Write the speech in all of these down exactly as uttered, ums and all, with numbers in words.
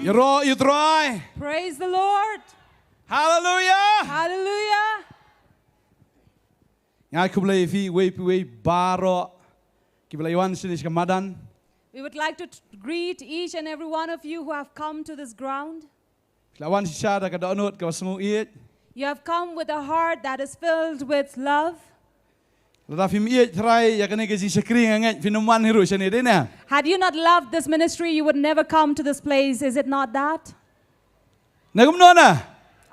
Ïaroh ïa u Trai. Praise the Lord. Hallelujah. Hallelujah. Nga ai khublei ïa phi uwei pa uwei baroh kiba la wan shane sha ka madan. We would like to t- greet each and every one of you who have come to this ground. Phi la wan shisha da ka dohnud kaba sngewsih. You have come with a heart that is filled with love. Lada phim ïeit trai ïa kane ka jingshakri nga ngeit phin ym wan hi ruh shane, dei ne? Had you not loved this ministry, you would never come to this place, is it not that? Na kumno na?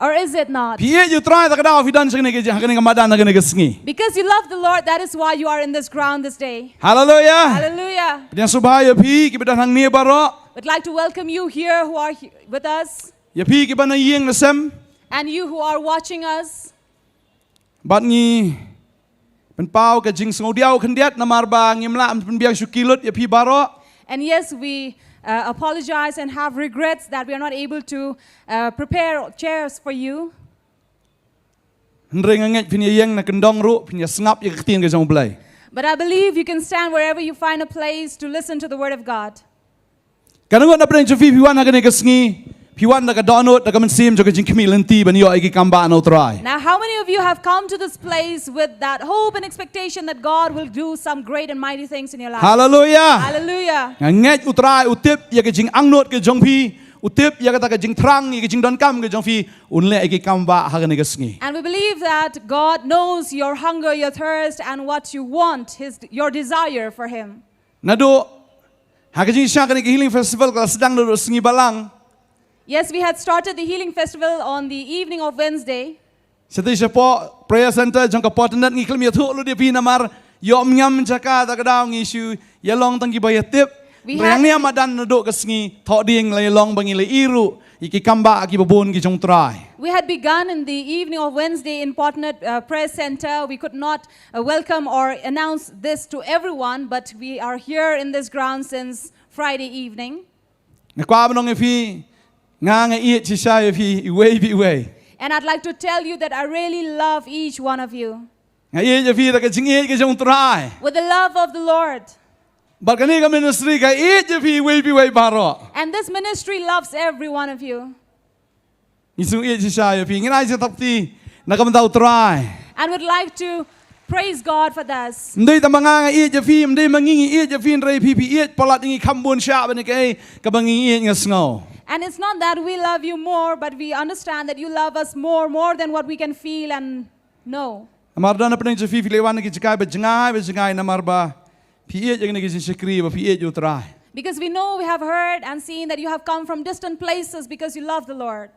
Or is it not? Phi ïeit ïa u Trai da ka daw phi don sha kane ka jing, ha kane ka madan, ha kane ka sngi. Because you love the Lord, that is why you are in this ground this day. Hallelujah. Hallelujah. Pdiang sngewbha ïa phi kiba don hangne baroh. We'd like to welcome you here who are he- with us Ïa phi kiba na ïing na sem. And you who are watching us. Bad ngi pynpaw ka jingsngewdiaw khyndiat namar ba ngim lah pynbiang shuki lut ïa phi baroh. And yes, we uh, apologize and have regrets that we are not able to uh, prepare chairs for you. Hynrei nga ngeit phin ïeng na kyndong ruh, phin ïa sngap ïa ka ktien ka jong U Blei. But I believe you can stand wherever you find a place to listen to the word of God. Katno ngut na pdeng jong phi phi wan ha kane ka sngi, phi wan da ka dohnud, da ka mynsiem jong ka jingkhmih lynti ban ïoh ïa ki kambah na U Trai. Now, how many of you have come to this place with that hope and expectation that God will do some great and mighty things in your life? Hallelujah. Hallelujah. Nga ngeit U Trai u tip ïa ka jingangnud ka jong phi, u tip ïa kata ka jingthrang, ïa ka jingdonkam ka jong phi, un leh ïa ki kambah ha kane ka sngi. And we believe that God knows your hunger, your thirst, and what you want, his, your desire for Him. Naduh ha ka jingshisha kane ka healing festival ka la sdang naduh sngi Balang. Yes, we had started the healing festival on the evening of Wednesday. Shatei shapoh prayer center jong ka Portlandite ngi khlem ïathuh lut ïa phi namar ïoh ym ngam jaka, da ka daw ngi shu ïa long tang kiba ïa tip. We Hynrei had- hangne ha madan naduh ka sngi thoh ding la ïa long ba ngi la ïoh ruh ïa ki kambah kiba bun ki jong U Trai. We had begun in the evening of Wednesday in Portlandite uh, Prayer Center. We could not uh, welcome or announce this to everyone, but we are here in this ground since Friday evening. Nga kwah ban ong ïa phi, nga nga ïeit shisha ïa phi iwei pa iwei. And I'd like to tell you that I really love each one of you Nga ïeit ïa phi da ka jingïeit ka jong U Trai. With the love of the Lord. Bad kane ka ministry ka ïeit ïa phi iwei pa iwei baroh. And this ministry loves every one of you. Ngi sngewïeit shisha ïa phi, ngin ai sa tap ti na ka bynta U Trai. And would like to praise God for this. Ym dei tang ba nga nga ïeit ïa phi, ym dei ma ngi ngi ïeit ïa phi, hynrei phi phi ïeit palat, ngi kham bun shah ban ïa kaei kaba ngi ïeit nga sngew. And it's not that we love you more, but we understand that you love us more, more than what we can feel and know. Namar don na pdeng jong phi phi la wan na ki jaka ba jngai ba jngai namar ba phi ïeit ïa kane ka jingshakri, ba phi ïeit ïa U Trai. Because we know, we have heard and seen that you have come from distant places because you love the Lord.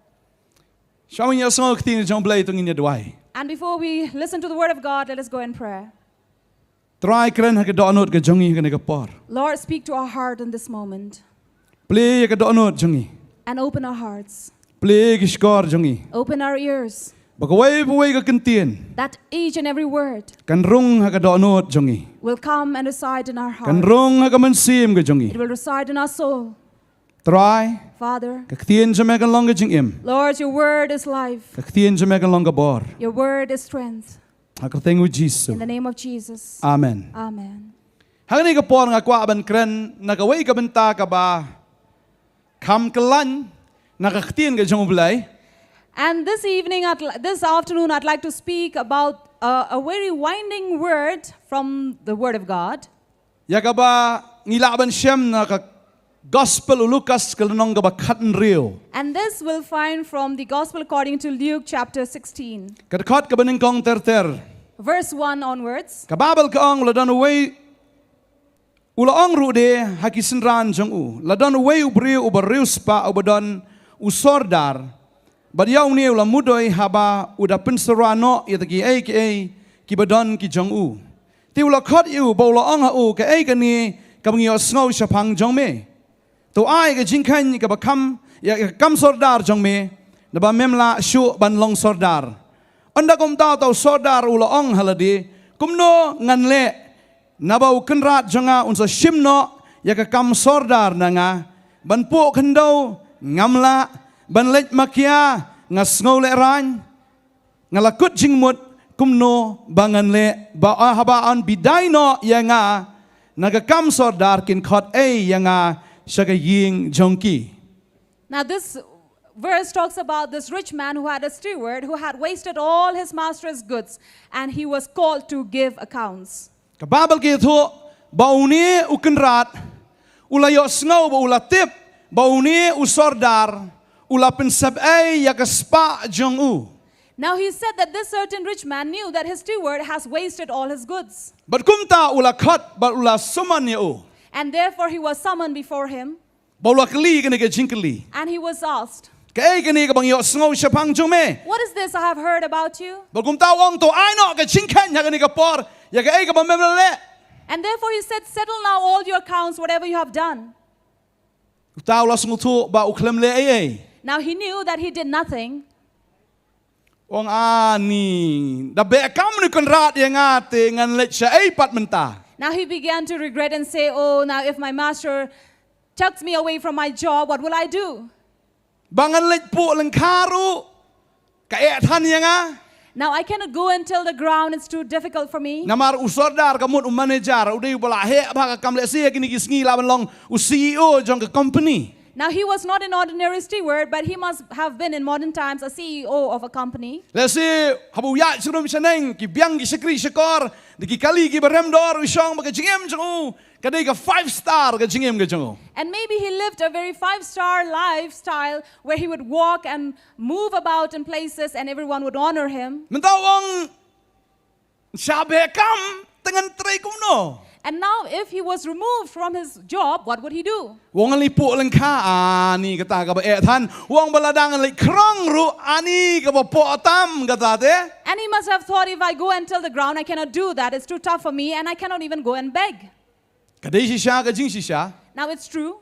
Shuwa ngin ïa sngew ka ktien jong U Blei to ngin ïa duwai. And before we listen to the word of God, let us go in prayer. Trai, kren ha ka dohnud ka jong ngi ha kane ka por. Lord, speak to our heart in this moment. Plie ïa ka dohnud jong ngi. And open our hearts. Plie ïa ki shkor jong ngi. Open our ears. Ba kawei pa kawei ka kyntien That each and every word kan rung ha ka dohnud jong ngi. Will come and reside in our heart. Kan rung ha ka mynsiem ka jong ngi. It will reside in our soul. Trai, Father, ka ktien jong me kan long ka jingim. Lord, your word is life. Ka ktien jong me kan long ka bor. Your word is strength. Ha ka kyrteng U Jisu. In the name of Jesus. Amen. Amen. Ha kane ka por nga kwah ban kren na kawei ka bynta kaba kham kyllain na ka ktien ka jong U Blei. And this evening, I'd, li- this afternoon, I'd like to speak about uh, a very winding word from the Word of God. Ïa kaba ngi lah ban shem na ka Gospel u Lukas ka lynnong kaba khathynriew. And this we'll find from the Gospel according to Luke chapter sixteen, Ka dkhot kaba nyngkong ter ter. Verse one onwards. Ka Baibl ka ong, la don uwei u la ong ruh de ha ki synran jong u, la don uwei u briew uba riewspah uba don u sordar. Bad ïa une u la mudui haba u da pynsyrwa noh ïa kita kiei kiei kiba don ki jong u. Te u la khot ïa u bad u la ong ha u, kaei kane kaba ngi ïohsngew shaphang jong me? To ai ka jingkheiñ kaba kham ïa ka kam sordar jong me, naba mem lah shuh ban long sordar. Ynda kumta uta u sordar u la ong ha lade, kumno ngan leh, naba u kynrad jong nga un sa shim noh ïa ka kam sordar na nga? Ban puh khyndew ngam lah, ban leit makia nga sngew lehraiñ. Nga la kut jingmut, kumno ba ngan leh, ba haba yn bidai noh ïa nga na ka kam sordar kin khot ei ïa nga sha ka ïing jong ki? Now, this verse talks about this rich man who had a steward who had wasted all his master's goods, and he was called to give accounts. Ka Baibl ka ïathuh ba une u kynrad u la ïohsngew ba u la tip ba une u sordar u la pynsep ei ïa ka spah jong u. Now he said that this certain rich man knew that his steward has wasted all his goods. Bad kumta u la khot bad u la summon ïa u. And therefore he was summoned before him. Ba u la kylli kane ka jingkylli. And he was asked, "Kaei kane kaba nga ïohsngew shaphang jong me?" "What is this I have heard about you?" Bad kumta u ong, "To ai noh ka jingkheiñ ha kane ka por ïa kaei kaba mem la leh." And therefore he said, "Settle now all your accounts, whatever you have done." Uta u la sngewthuh ba u khlem leh ei ei. Now he knew that he did nothing. U ong, "Ani, da beh kam une u kynrad ïa nga te ngan leit shaei pat mynta?" Now he began to regret and say, "Oh, now if my master chucks me away from my job, what will I do? Ba ngan leit puh lyngkha ruh ka eh than ïa nga." Now I cannot go and till the ground, it's too difficult for me. Namar u sordar ka mut u manager, u dei uba la heh bha ka kam, lehse kine ki sngi la ban long u C E O jong ka company. Now he was not an ordinary steward, but he must have been in modern times a C E O of a company. Lehse haba u ïaid sharum shaneng, ki biang ki shakri shakor, da ki kali kiba rem dor, u shong ba ka jingim jong u ka dei ka five star ka jingim ka jong u. And maybe he lived a very five-star lifestyle where he would walk and move about in places and everyone would honor him. Mynta u ong, "Sha beh kam te ngan trei kumno?" And now if he was removed from his job, what would he do? U ong, "Ngan leit puh lyngkha, ani kata kaba eh than." U ong, "Ba lada ngan leit khrong ruh, ani kaba poh tam kata te." And he must have thought, "If I go and till the ground, I cannot do that. It's too tough for me, and I cannot even go and beg." Ka dei shisha ka jingshisha. Now it's true.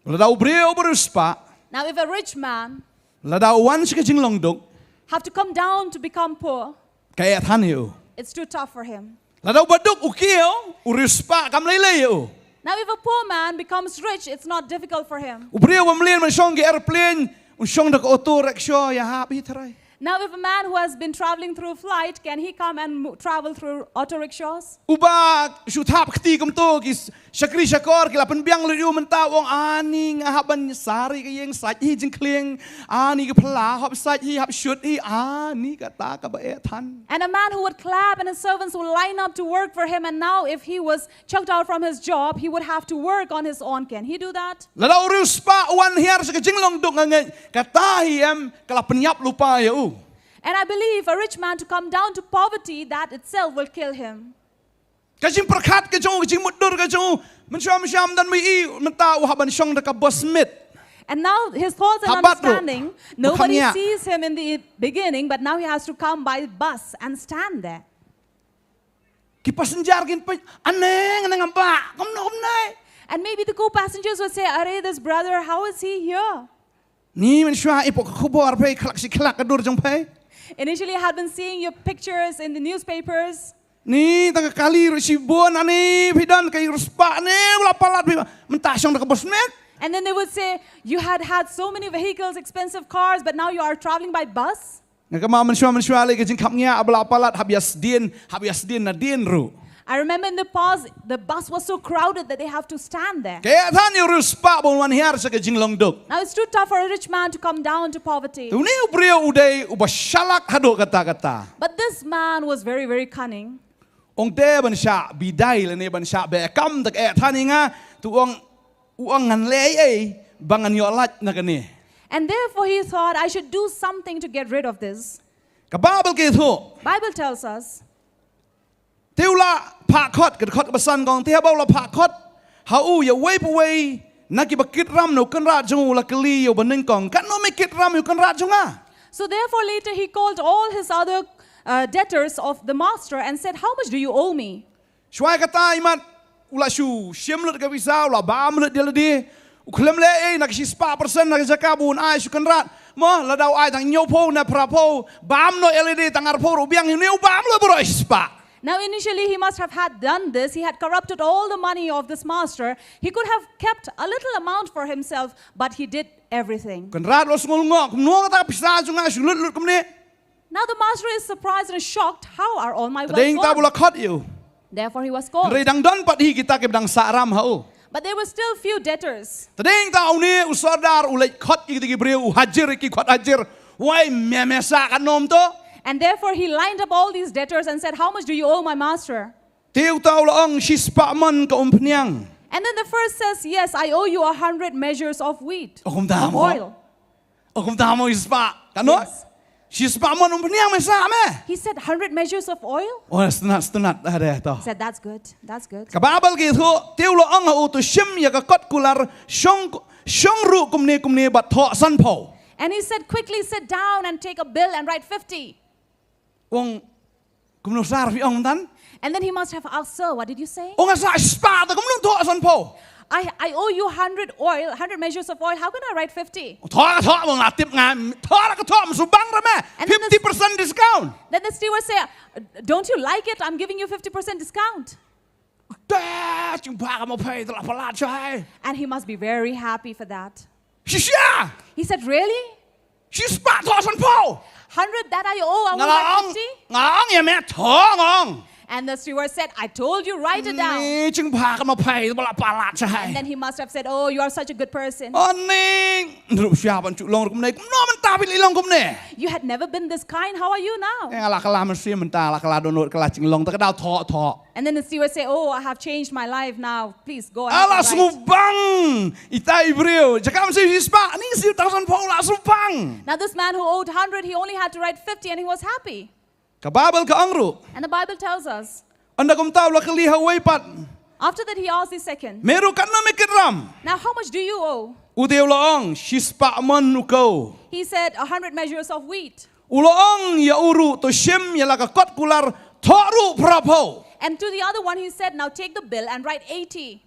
Lada u briew u riewspah. Now if a rich man Lada u wan sha ka jinglong duk. Have to come down to become poor. Ka eh than ïa u. It's too tough for him. Lada u ba duk u kiew, u riewspah kam lei lei ïa u. Now if a poor man becomes rich, it's not difficult for him. U briew ba mlien ban shong ki aeroplane, un shong da ka auto rickshaw ïahap hi tharai. Now if a man who has been traveling through flight, can he come and mo-, travel through auto rickshaws? Uba shu thap kti kumto ki s-, shakri shakor ki la pynbiang lut ïa u mynta u ong, "Ani nga hap ban sari ka ïing sait hi jingkhlieng. Ani ka phylla hap sait hi hap shut hi, ani kata kaba eh than." And a man who would clap and his servants would line up to work for him, and now if he was chucked out from his job, he would have to work on his own. Can he do that? Lada u riewspah u wan hiar sha ka jinglong duk nga ngeit, kata hi em ka la pynïap lypa ïa u. And I believe a rich man to come down to poverty, that itself will kill him. Ka jingpyrkhat ka jong u, ka jingmutdur ka jong u, mynshuwa mynshuwa ym don ba ïohi mynta u hap ban shong da ka bus mit. And now his thoughts and understanding, nobody sees him in the beginning, but now he has to come by bus and stand there. Ki passenger kin pyn, "Ane, ane ngam ba, kumno kumne?" And maybe the co-passengers would say, "Are, this brother, how is he here?" Ni mynshuwa i pok khubor phi khlak shi khlak ka dur jong phi. Initially, I had been seeing your pictures in the newspapers. Ni tang ka kali ruh shibun, ani phi don ka riewspah, ani u la palat phi mynta shong da ka bus mit. And then they would say, "You had had so many vehicles, expensive cars, but now you are traveling by bus." Nga kynmaw mynshuwa mynshuwa lei ka jingkhapngiah ba la palat hap ïasdien, hap ïasdien nadien ruh. I remember in the past, the bus was so crowded that they have to stand there. Ka eh than ïa u riewspah ba un wan hiar sha ka jinglong duk. Now it's too tough for a rich man to come down to poverty. Te une u briew u dei uba shalak haduh katta katta. But this man was very, very cunning. Ong te ban shah bidai lane ban shah beh kam da ka eh than ïa nga, te u ong, u ong ngan leh ei ei ba ngan ïoh lait na kane. And therefore he thought, "I should do something to get rid of this." Ka Baibl ka ïathuh. Bible tells us. Te u la phah khot, ka dkhot kaba san ka ong, te haba u la phah khot ha u ïa uwei pa uwei na kiba kit ram na u kynrad jong u, u la kylli ïa uba nyngkong, "Katno me kit ram ïa u kynrad jong nga?" So therefore later he called all his other, uh, debtors of the master and said, "How much do you owe me?" Shuwa kata imat u la shu shim lut ka pisa, u la bam lut ïa lade. U khlem leh ei, na ka shispah percent na ka jaka ba un ai sha u kynrad. Mo, lada u ai tang hynñiewphew ne phraphew, bam noh ïa lade tang arphew ruh biang, une u bam lut baroh shispah. Now initially he must have had done this. He had corrupted all the money of this master. He could have kept a little amount for himself, but he did everything. Kynrad u la sngew lyngngoh, kumno kata ka pisa jong nga shu lut lut kumne? Now the master is surprised and shocked. "How are all my wealth gone?" Te dei nangta ba u la khot ïa u. Therefore he was called. Hynrei dang don pat hi kita kiba dang sah ram ha u. But there were still few debtors. Te dei ta une u sordar u leit khot ïa ki briew, u hajir ïa ki, khot hajir. Wei, me me sah katno mynta? And therefore he lined up all these debtors and said, "How much do you owe my master?" Te uta u la ong, "Shispah mon ka umphniang." And then the first says, "Yes, I owe you a hundred measures of wheat, Oh, kumta of mo. Oil." Oh, kumta mo, shispah. Katno? Yes. Shispah mon umphniang me sah me. He said, "Hundred measures of oil?" Oh, stunat, stunat, ada to. He said, "That's good, that's good." Ka Baibl ka ïathuh, te u la ong ha u, "To shim ïa ka kot kular, shong, shong ruh kumne kumne bad thoh sanphew." And he said, "Quickly sit down and take a bill and write fifty." U ong, "Kumno sir, phi ong kumtan?" And then he must have asked, "Sir, what did you say?" U ong, "Nga sah shispah, te kumno thoh sanphew?" "I, I owe you hundred oil, hundred measures of oil. How can I write fifty?" Thoh, thoh, mo, nga tip nga, thoh, ka thoh, mo, shu bang re me. And then the Fifty percent discount. Then the steward said, "Don't you like it? I'm giving you fifty percent discount." Te, jingbha ka mapei, te la palat shai. And he must be very happy for that. Shisha! He said, "Really? Shispah, thoh sanphew. Hundred that I owe, I Nga will la write ong, fifty?" nga la ong ïa me, thoh, nga ong. And the steward said, "I told you, write it down." Ni, jingbha ka mapei, te la palat shai. And then he must have said, "Oh, you are such a good person." Oh, ni, ruh shisha ban shu long ruh kumne. Kumno mynta phi long kumne? "You had never been this kind. How are you now?" Eh, nga la kylla mynsiem mynta, la kylla dohnud, kylla jinglong, te ka dei thoh, thoh. And then the steward said, "Oh, I have changed my life now. Please go ahead Ala and write." sngewbang ita i briew. Jaka mynsiem shispah, ni siew tang sanphew, la sngewbang. Now this man who owed hundred, he only had to write fifty and he was happy. Ka Baibl ka ong ruh, And the Bible tells us, ynda kumta u la kylli ha uwei pat, after that he asked the second, "Me ruh katno me kit ram?" "Now how much do you owe?" Uta u la ong, "Shispah mon u kew." He said, "A hundred measures of wheat." U la ong ïa u ruh, "To shim ïa la ka kot kular, thoh ruh phraphew." And to the other one he said, "Now take the bill and write eighty."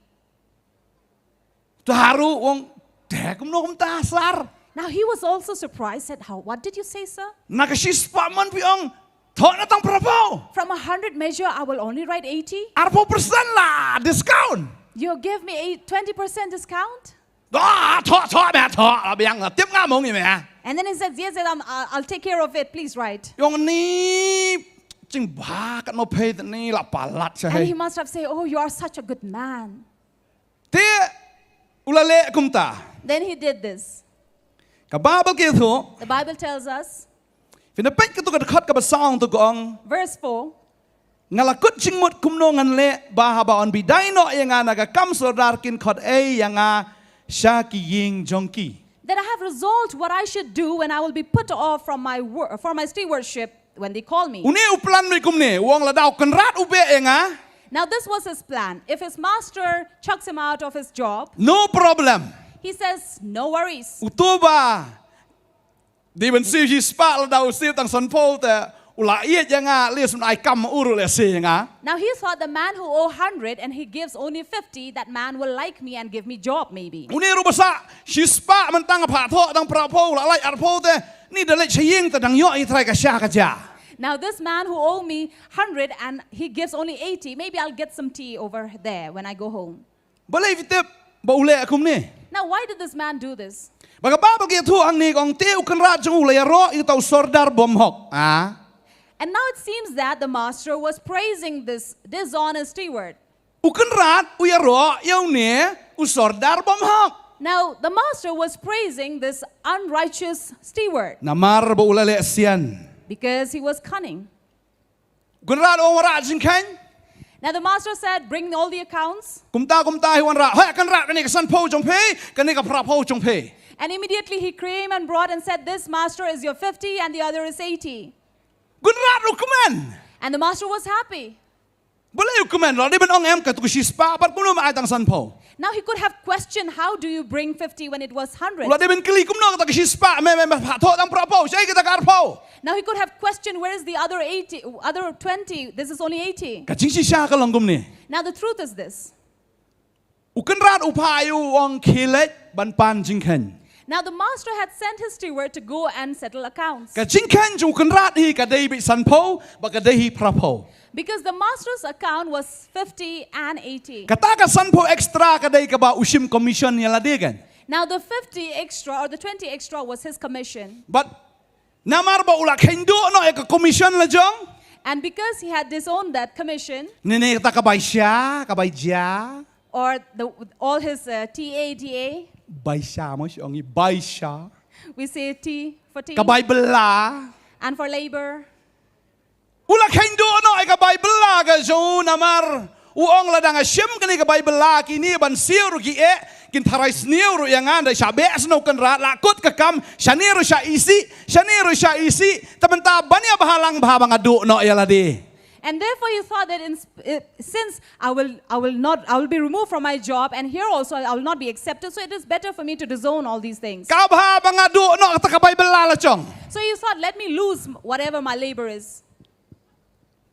Uta ruh u ong, "Te kumno kumta sir?" Now he was also surprised, said, "How, what did you say, sir?" Na ka shispah mon phi ong thoh na tang phraphew. "From a hundred measure, I will only write eighty. Arphew percent la discount. You give me a twenty percent discount?" Ah, thoh, thoh, me thoh, la biang, tip nga mo ngi me. And then he said, "Yes, yes, I'm, I'll, I'll take care of it. Please write." U ong, ni, jingbha ka mapei te ni, la palat shai. And he must have said, "Oh, you are such a good man." Te u la leh kumta. Then he did this. Ka Baibl ka ïathuh, The Bible tells us, phin ïa peit katto ka dkhot kaba saw, to ka ong, verse four, "Nga la kut jingmut kumno ngan leh, ba haba yn bidai noh ïa nga na ka kam sordar, kin khot ei ïa nga sha ki ïing jong ki." "That I have resolved what I should do when I will be put off from my wor-, for my stewardship when they call me." Une u plan beit kumne, u ong, "Lada u kynrad u beh ïa nga, Now this was his plan. If his master chucks him out of his job, no problem. He says, 'No worries.' Uto ba dei ban siew shispah, lada u siew tang sanphew te u la ïeit ïa nga, at least un ai kam ma u ruh, lehse ïa nga." Now he thought, "The man who owe hundred and he gives only fifty, that man will like me and give me job maybe." Une ruh ba sah shispah, mynta nga phah thoh tang phraphew, la lait arphew te, ni da leit sha ïing te dang ïoh i trai ka sha ka ja. "Now this man who owe me hundred and he gives only eighty, maybe I'll get some tea over there when I go home." Balei phi tip ba u leh kumne? Now why did this man do this? Ba ka Baibl ka ïathuh hangne ka ong, te u kynrad jong u u la ïaroh ïa uta u sordar bymhok. Ah. And now it seems that the master was praising this dishonest steward. U kynrad u ïaroh ïa une u sordar bymhok. Now the master was praising this unrighteous steward. Namar ba u la leh sian. Because he was cunning. U kynrad u ong, "Wanrah jingkheiñ." Now the master said, "Bring all the accounts." Kumta kumta hi wanrah. "Hei kynrad, kane ka sanphew jong phi, kane ka phraphew jong phi." And immediately he came and brought and said, "This master is your fifty and the other is eighty." U kynrad u kmen. And the master was happy. Balei u kmen? La dei ban ong, em, katu ka shispah pat, kumno me ai tang sanphew? Now he could have questioned, "How do you bring fifty when it was hundred?" La dei ban kylli, kumno kata ka shispah me, me, me phah thoh tang phraphew, shaei kata ka arphew? Now he could have questioned, "Where is the other eighty, other twenty? This is only eighty." Ka jingshisha ka long kumne. Now the truth is this. U kynrad u phah ïa u, u ong, khie leit ban pan jingkheiñ. Now the master had sent his steward to go and settle accounts. Ka jingkheiñ jong u kynrad hi ka dei beit sanphew, bad ka dei hi phraphew. Because the master's account was fifty and eighty. Kata ka sanphew extra ka dei kaba u shim commission ïa lade kan. Now the fifty extra or the twenty extra was his commission. Bad namar ba u la kheiñ duh noh ïa ka commission la jong. And because he had disowned that commission, Ne ne kata ka bai sha, ka bai jia. Or the, all his uh, T A D A. Baisa mo shi ong i baisa. We say T for tea. Ka bai bela. And for labor. U la kheiñ duh noh ïa ka bai bela ka jong u namar u ong lada nga shim kane ka bai bela kine ban siew ruh ki eh kin tharai sniew ruh ïa nga, da sha beh sniew kynrad la kut ka kam shane ruh sha isih shane ruh sha isih, te mynta ban ïa bha lang bha ba nga duh noh ïa lade. And therefore he thought that in, uh, since I will, I will not, I will be removed from my job, and here also I will not be accepted. So it is better for me to disown all these things. Ka bha ba nga duh noh kata ka bai bela la chong. So he thought, let me lose whatever my labor is.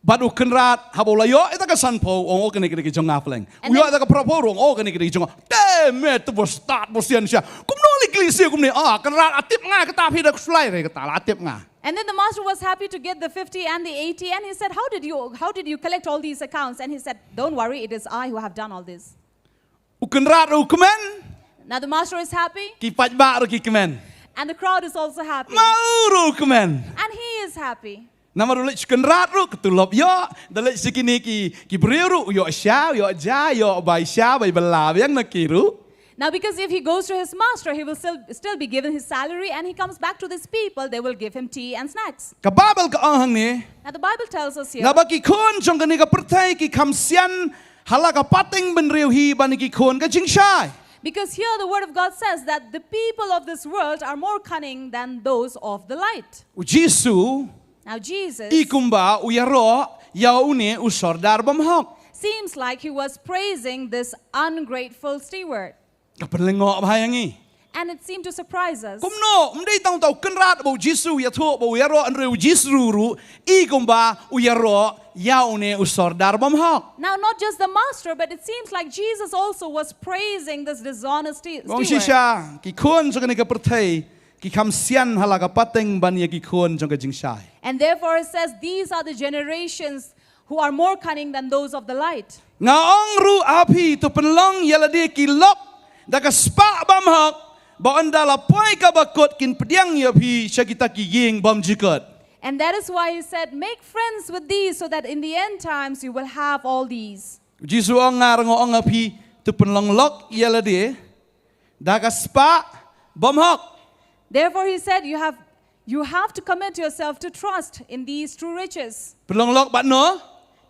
Bad u kynrad haba u la ïoh ita ka sanphew u ong, o kane ka dei ka jong nga pleng. U ïoh ita ka phraphew ruh u ong, o kane ka dei ka jong nga. Te me tu bos tat bos sian sia. Kumno li kli sia kumne, ah kynrad, a tip nga kata phi da khuslai re kata la tip nga. And then the master was happy to get the fifty and the eighty, and he said, how did you, how did you collect all these accounts? And he said, don't worry, it is I who have done all this. U kynrad ruh u kmen. Now the master is happy. Ki paidbah ruh ki kmen. And the crowd is also happy. Ma u ruh u kmen. And he is happy. Namar u leit sha kynrad ruh ka tulop ïoh, da leit sha kine ki, ki briew ruh u ïoh sha, u ïoh ja, u ïoh bai sha, bai bela biang na ki ruh. Now, because if he goes to his master, he will still, still be given his salary, and he comes back to these people, they will give him tea and snacks. Ka Baibl ka ong hangne. Now, the Bible tells us here. Naba ki khun jong kane ka pyrthei ki kham sian ha la ka pateng bynriew hi ban ki khun ka jingshai. Because here the word of God says that the people of this world are more cunning than those of the light. U Jisu Now Jesus, i kumba u ïaroh ïa une u sordar bymhok. Seems like he was praising this ungrateful steward. Ka pynlyngngoh bha ïa ngi. And it seemed to surprise us. Kumno, ym dei tang uta u kynrad ba u Jisu u ïathuh ba u ïaroh, hynrei u Jisu ruh i kumba u ïaroh ïa une u sordar bymhok. Now, not just the master, but it seems like Jesus also was praising this dishonest steward. Ong shisha, ki khun jong kane ka pyrthei ki kham sian ha la ka pateng ban ïa ki khun jong ka jingshai. And therefore it says, these are the generations who are more cunning than those of the light. Nga ong ruh ha phi, to pynlong ïa lade ki lok da ka spah bymhok, ba ynda la poi kaba kut kin pdiang ïa phi sha kita ki ïing bymjukut. And that is why he said, make friends with these, so that in the end times you will have all these. U Jisu u ong, nga ruh nga ong ha phi, to pynlong lok ïa lade da ka spah bymhok. Therefore he said, you have, you have to commit yourself to trust in these true riches. Pynlong lok bad no?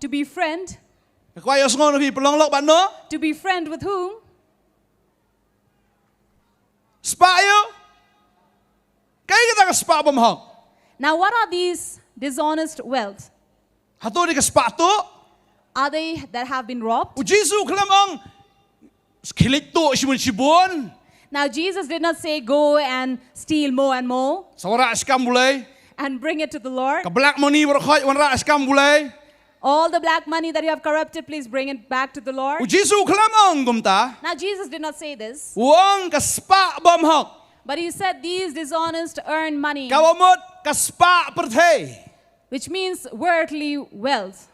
To befriend. Ka kwah ïohsngew na phi, pynlong lok bad no? To befriend with whom? Spah ïa u. Kaei kata ka spah bymhok? Now, what are these dishonest wealth? Hato dei ka spah tuh? Are they that have been robbed? U Jisu u khlem ong khie leit tuh shibun shibun. Now, Jesus did not say, go and steal more and more. Sa wanrah sha kam U Blei. And bring it to the Lord. Ka black money baroh khoit wanrah sha kam U Blei. All the black money that you have corrupted, please bring it back to the Lord. U Jisu u khlem ong kumta. Now, Jesus did not say this. U ong ka spah bymhok. But he said, these dishonest earned money. Kaba mut ka spah pyrthei. Which means worldly wealth.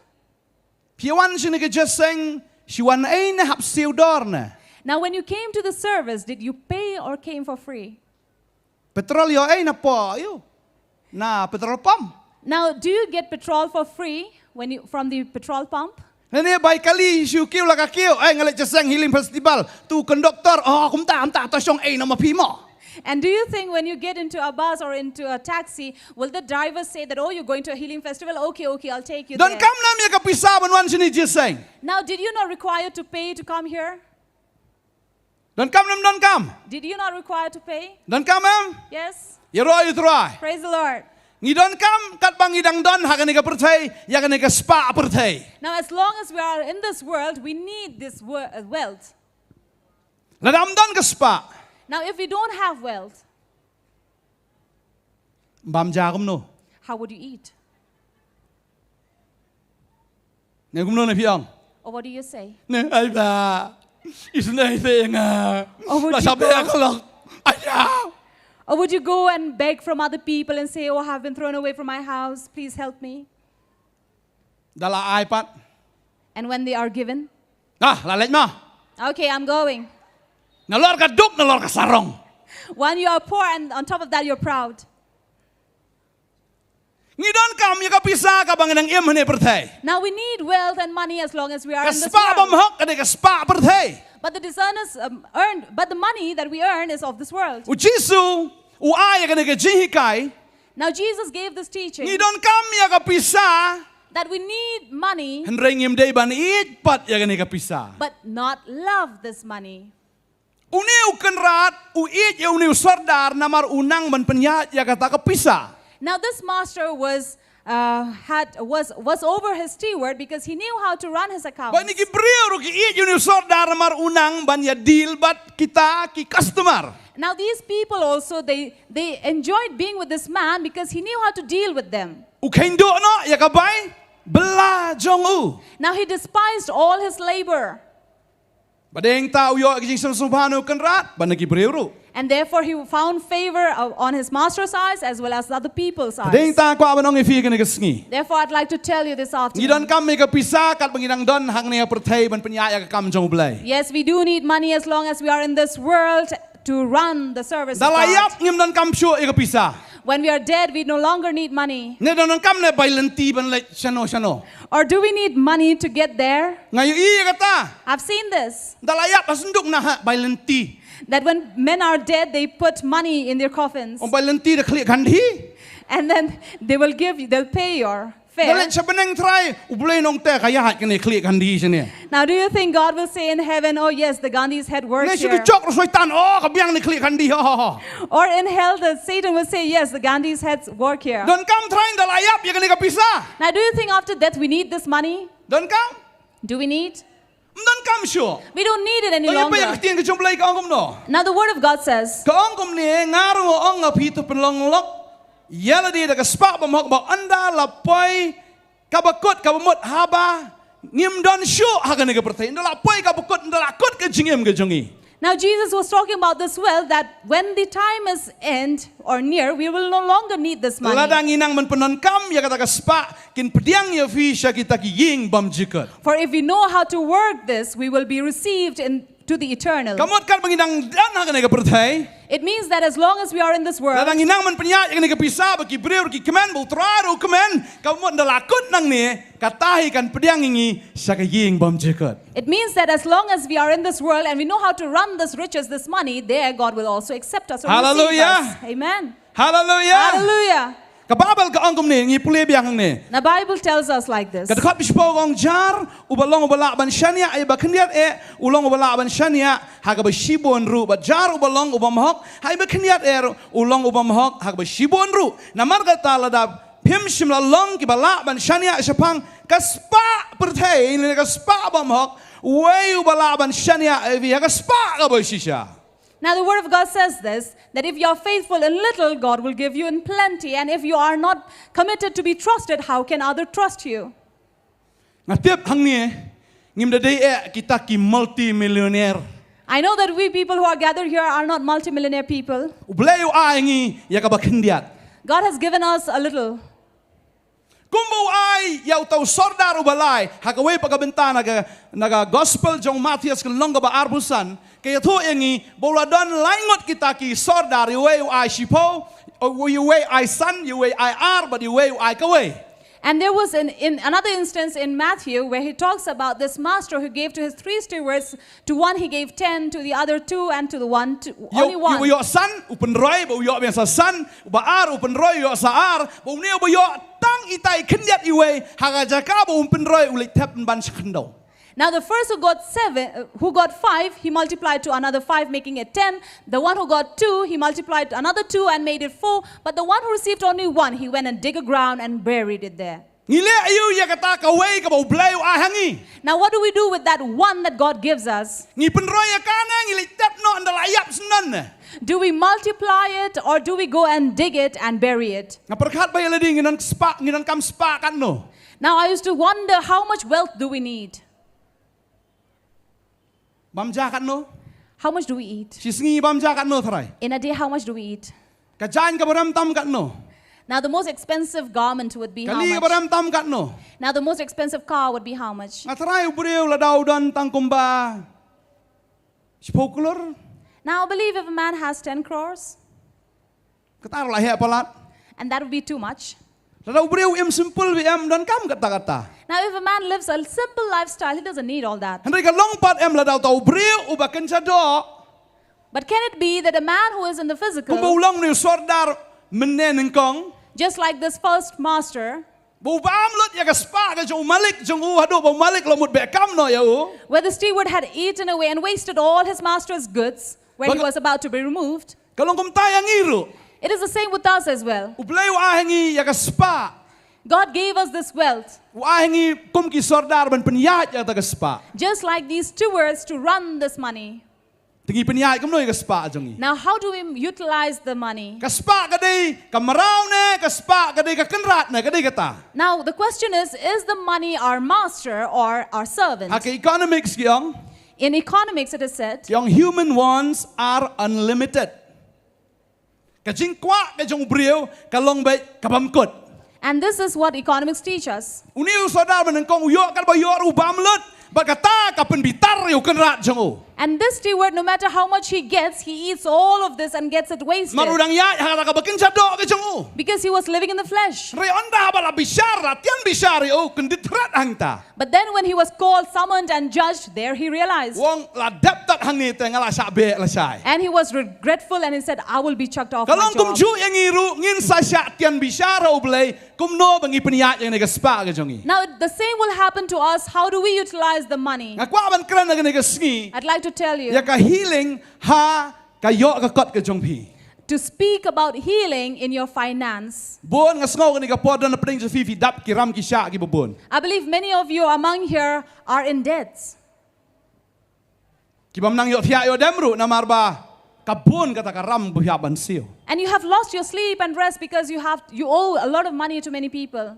Phi wan shane ka jingïaseng, shi wan ei ne hap siew dor ne? Now, when you came to the service, did you pay or came for free? Petrol ïoh ei na pdeng ïoh na petrol pump? Now, do you get petrol for free when you, from the petrol pump? Lane bai kali shu kiew la ka kiew, ei nga leit jingïaseng Healing Festival. To conductor, oh kumta kumta, to shong ei na ma phi mo. And do you think when you get into a bus or into a taxi, will the driver say that, oh, you're going to a healing festival? Okay, okay, I'll take you there. Donkam ne em ïa ka pisa ban wan shane jingïaseng? Now, did you not require to pay to come here? Donkam ne em donkam? Did you not require to pay? Donkam ne em? Yes. Ïaroh ïa u Trai. Praise the Lord. Ngi donkam katba ngi dang don ha kane ka pyrthei ïa kane ka spah pyrthei. Now, as long as we are in this world, we need this wor- uh, wealth. Lada ym don ka spah. Now, if we don't have wealth, bam ja kumno? How would you eat? Ne kumno ne phi ong? Or what do you say? Ne ai ba. Isn't ai te nga. Or would you go, or would you go and beg from other people and say, oh, I've been thrown away from my house, please help me? Da la ai pat. And when they are given? Ah, la leit ma. Okay, I'm going. Nalor ka duk, nalor ka sarong. One, you are poor, and on top of that, you're proud. Ngi donkam ïa ka pisa kaba ngi nang im hangne pyrthei. Now we need wealth and money as long as we are Ka in this spah bym world. hok ka dei ka spah pyrthei. But the dishonest um, earned, but the money that we earn is of this world. U Jisu u ai ïa kane ka jinghikai. Now Jesus gave this teaching Ngi donkam ïa ka pisa. That we need money, Hynrei ngim dei ban ïeit pat ïa kane ka pisa. But not love this money. Une u kynrad u ïeit ïa une u sordar namar u nang ban pynïaid ïa kata ka pisa. Now this master was uh, had was was over his steward because he knew how to run his accounts. Ba une ki briew ruh ki ïeit ïa une u sordar namar u nang ban ïa deal bad kita ki customer. Now these people also they they enjoyed being with this man because he knew how to deal with them. U kheiñ duh noh ïa ka bai bylla jong u. Now he despised all his labor. Ba dei ta u ïoh ki jingsngewbha na u kynrad bad na ki briew ruh. And therefore he found favor uh, on his master's eyes as well as other people's Ba dei eyes. Ta kwah ban ong ïa phi kane ka sngi. Therefore I'd like to tell you this Ngi afternoon. Donkam ïa ka pisa katba ngi nang don hangne ha pyrthei ban pynïaid ïa ka kam jong u Blei. Yes, we do need money as long as we are in this world to run the service of Da la God. ïap ngim donkam shuh ïa ka pisa. When we are dead, we no longer need money. Ne donkam ne bai lynti ban leit shano shano. Or do we need money to get there? Nga ïohi ïa kata. I've seen this. Da la ïap ha synduk na ha bai lynti. That when men are dead, they put money in their coffins. Ong bai lynti da khlieh kandhi. And then they will give you, they'll pay your Da fare. leit sha bneng Trai u Blei nong te ka ïa haj kane khlieh kandhi shane. Now, do you think God will say in heaven, "Oh yes, the Gandhi's head works Ne shu here"? Jok ruh soitan oh ka biang ne khlieh kandhi ho ho ho. Or in hell, the Satan will say, "Yes, the Gandhi's heads work here." Donkam Trai da la ïap ïa kane ka pisa. Now, do you think after death we need this money? Donkam. Do we need? Donkam shuh. We don't need it any Ïa phi ïa ka longer. ktien ka jong u Blei ka ong kumno. Now, the word of God says, Ka ong kumne nga ruh nga ong ïa phi to pynlong lok. Ïa lade da ka spah bym hok ba ynda la poi kaba kut kaba mut haba ngim don shuh ha kane ka pyrthei. Ynda la poi kaba kut ynda la kut ka jingim ka jong ngi. Now Jesus was talking about this wealth, that when the time is end or near, we will no longer need this money. Lada ngi nang ban pyndonkam ïa kata ka spah kin pdiang ïa phi sha kita ki ïing bymjukut. For if we know how to work this, we will be received in to the eternal. Ka mut katba ngi nang don ha kane ka pyrthei. It means that as long as we are in this world, Lada ngi nang ban pynïaid ïa kane ka pisa ba ki briew ki kmen ba u Trai ruh u kmen ka mut ynda la kut nangne kata hi kan pdiang ïa ngi sha ka ïing bymjukut. It means that as long as we are in this world and we know how to run this riches, this money, there God will also accept us or receive Hallelujah. Us. Amen. Hallelujah. Hallelujah. Ka Baibl ka ong kumne ngi pule biang hangne. The Bible tells us like this. Ka dkhot shiphew ka ong jar uba long uba lah ban shaniah ha kaba khyndiat eh u long uba lah ban shaniah ha kaba shibun ruh bad jar uba long u bymhok ha kaba khyndiat eh u long u bymhok ha kaba shibun ruh. Namar kata lada phim shym la long kiba lah ban shaniah shaphang ka spah pyrthei ne ka spah bymhok, uwei uba lah ban shaniah ïa phi ha ka spah kaba shisha. Now the word of God says this, that if you are faithful in little, God will give you in plenty, and if you are not committed to be trusted, how can other trust you? Nga tip hangne ngim da dei eh kita ki multimillionaire. I know that we people who are gathered here are not multimillionaire people. U Blei u ai ngi ïa kaba khyndiat. God has given us a little. Kumba u ai ïa uta u sordar uba lai ha kawei pat ka bynta na ka, na ka gospel jong u Mathaios ka lynnong kaba arphew san ka ïathuh ïa ngi ba u la don lai ngut kita ki sordar, ïa uwei u ai shiphew, ïa uwei ai san, ïa uwei ai ar bad ïa uwei u ai kawei. And there was in, in another instance in Matthew where he talks about this master who gave to his three stewards. To one he gave ten, to the other two, and to the one to, Ïa only u, one. Ïa u ïoh san u pynroi ba u ïoh biang sa san, uba ar u pynroi u ïoh sa ar, ba une uba ïoh tang itai khyndiat iwei ha ka jaka ba u pynroi u leit thep ban sha khyndew. Now the first who got seven, uh, who got five, he multiplied to another five, making it ten. The one who got two, he multiplied to another two and made it four. But the one who received only one, he went and dig a ground and buried it there. Ngi leh aïu ïa kata kawei kaba U Blei u ai ha ngi? Now, what do we do with that one that God gives us? Ngi pynroi ïa ka ne ngi leit tep noh ynda la ïap syndon ne? Do we multiply it or do we go and dig it and bury it? Nga pyrkhat ba ïa lade ngi donkam spah, ngi donkam spah katno. Now, I used to wonder how much wealth do we need? Bam ja katno? How much do we eat? Shi sngi bam ja katno tharai? In a day, how much do we eat? Ka jaiñ kaba rem tam katno? Now, the most expensive garment would be how much? Kali kaba rem tam katno? Now, the most expensive car would be how much? Nga tharai u briew lada u don tang kumba shiphew klur. Now, I believe if a man has ten crores, Kata la heh palat. And that would be too much. Lada u briew im simple bha, em donkam katta katta. Now, if a man lives a simple lifestyle, he doesn't need all that. Hynrei ka long pat em lada uta u briew uba kynja doh. But can it be that a man who is in the physical, kumba u long une u sordar mynne nyngkong, just like this first master, ba u bam lut ïa ka spah ka jong u malik jong u haduh ba u malik u la mut beh kam noh ïa u, where the steward had eaten away and wasted all his master's goods, where he was about to be removed? Ka long kumta ïa ngi ruh. It is the same with us as well. U Blei u ai ha ngi ïa ka spah. God gave us this wealth. U ai ha ngi kum ki sordar ban pynïaid ïa kata ka spah. Just like these stewards to run this money. Te ngi pynïaid kumno ïa ka spah jong ngi? Now, how do we utilize the money? Ka spah ka dei ka mraw ne, ka spah ka dei ka kynrad ne, ka dei kata? Now, the question is, is the money our master or our servant? Ha ka economics ki ong. In economics, it is said, ki ong human wants are unlimited. Ka jingkwah ka jong u briew ka long beit ka bym kut. And this is what economics teach us. Une u sordar ba nyngkong u ïoh katba ïoh ruh u bam lut, bad kata ka pynbitar ïa u kynrad jong u. And this steward, no matter how much he gets, he eats all of this and gets it wasted. Namar u dang ïaid ha kata kaba kynja doh ka jong u. Because he was living in the flesh. Hynrei ynda haba la bishar, la tian bishar ïa u, kyndit thret hangta. But then when he was called, summoned and judged, there he realized. U ong la dep tad hangne te nga la shah beh lashai. And he was regretful and he said, "I will be chucked off my job." Ka long kumjuh ïa ngi ruh, ngin sa shah tian bishar ha u Blei kumno ba ngi pynïaid ïa kane ka spah ka jong ngi. Now the same will happen to us. How do we utilize the money? Nga kwah ban kren ha kane ka sngi. I'd like to tell you. Ïa ka healing ha ka ïoh ka kot ka jong phi. To speak about healing in your finance. Bun nga sngew kane ka por don napdeng jong phi phi dap ki ram ki shah kiba bun. I believe many of you among here are in debts. Ki bym nang ïoh thiah ïoh dem ruh namar ba ka bun kata ka ram ba phi hap ban siew. And you have lost your sleep and rest because you have, you owe a lot of money to many people.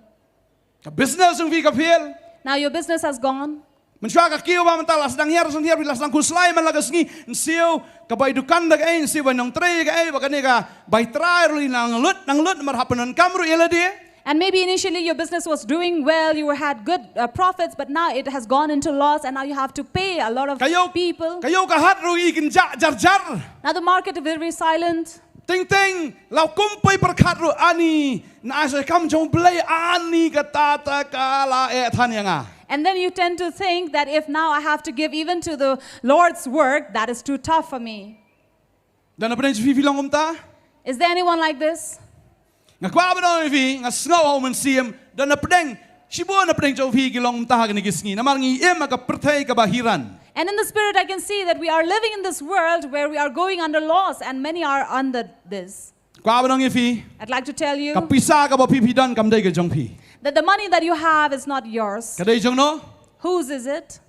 Ka business jong phi ka fail. Now your business has gone. Mynshuwa ka kiew ba mynta la sdang hiar, sdang hiar, la sdang khuslai man la ka sngi, yn siew ka bai dukan da kaei, yn siew bai nongtrei da kaei, ba kane ka bai trai ruh nang lut, nang lut, namar hap pyndonkam ruh ïa lade. And maybe initially your business was doing well, you were, had good, uh, profits, but now it has gone into loss, and now you have to pay a lot of people. Ka ïew, ka ïew ka hat ruh i kynjah jar jar. Now the market is very silent. Teng teng, la kum poi pyrkhat ruh ani, na ai sa kam jong u Blei ani kata ta ka la eh than ïa nga. And then you tend to think that if now I have to give even to the Lord's work, that is too tough for me. Don napdeng jong phi phi long kumta? Is there anyone like this? Nga kwah ban ong ïa phi, nga sngew ha u mynsiem, don napdeng, shibun napdeng jong phi ki long kumta ha kane ka sngi. Namar ngi im ha ka pyrthei kaba hi ran. And in the spirit, I can see that we are living in this world where we are going under loss, and many are under this. Kwah ban ong ïa phi. I'd like to tell you. Ka pisa kaba phi phi don kam dei ka jong phi. That the money that you have is not yours. Ka dei jong no? Whose is it?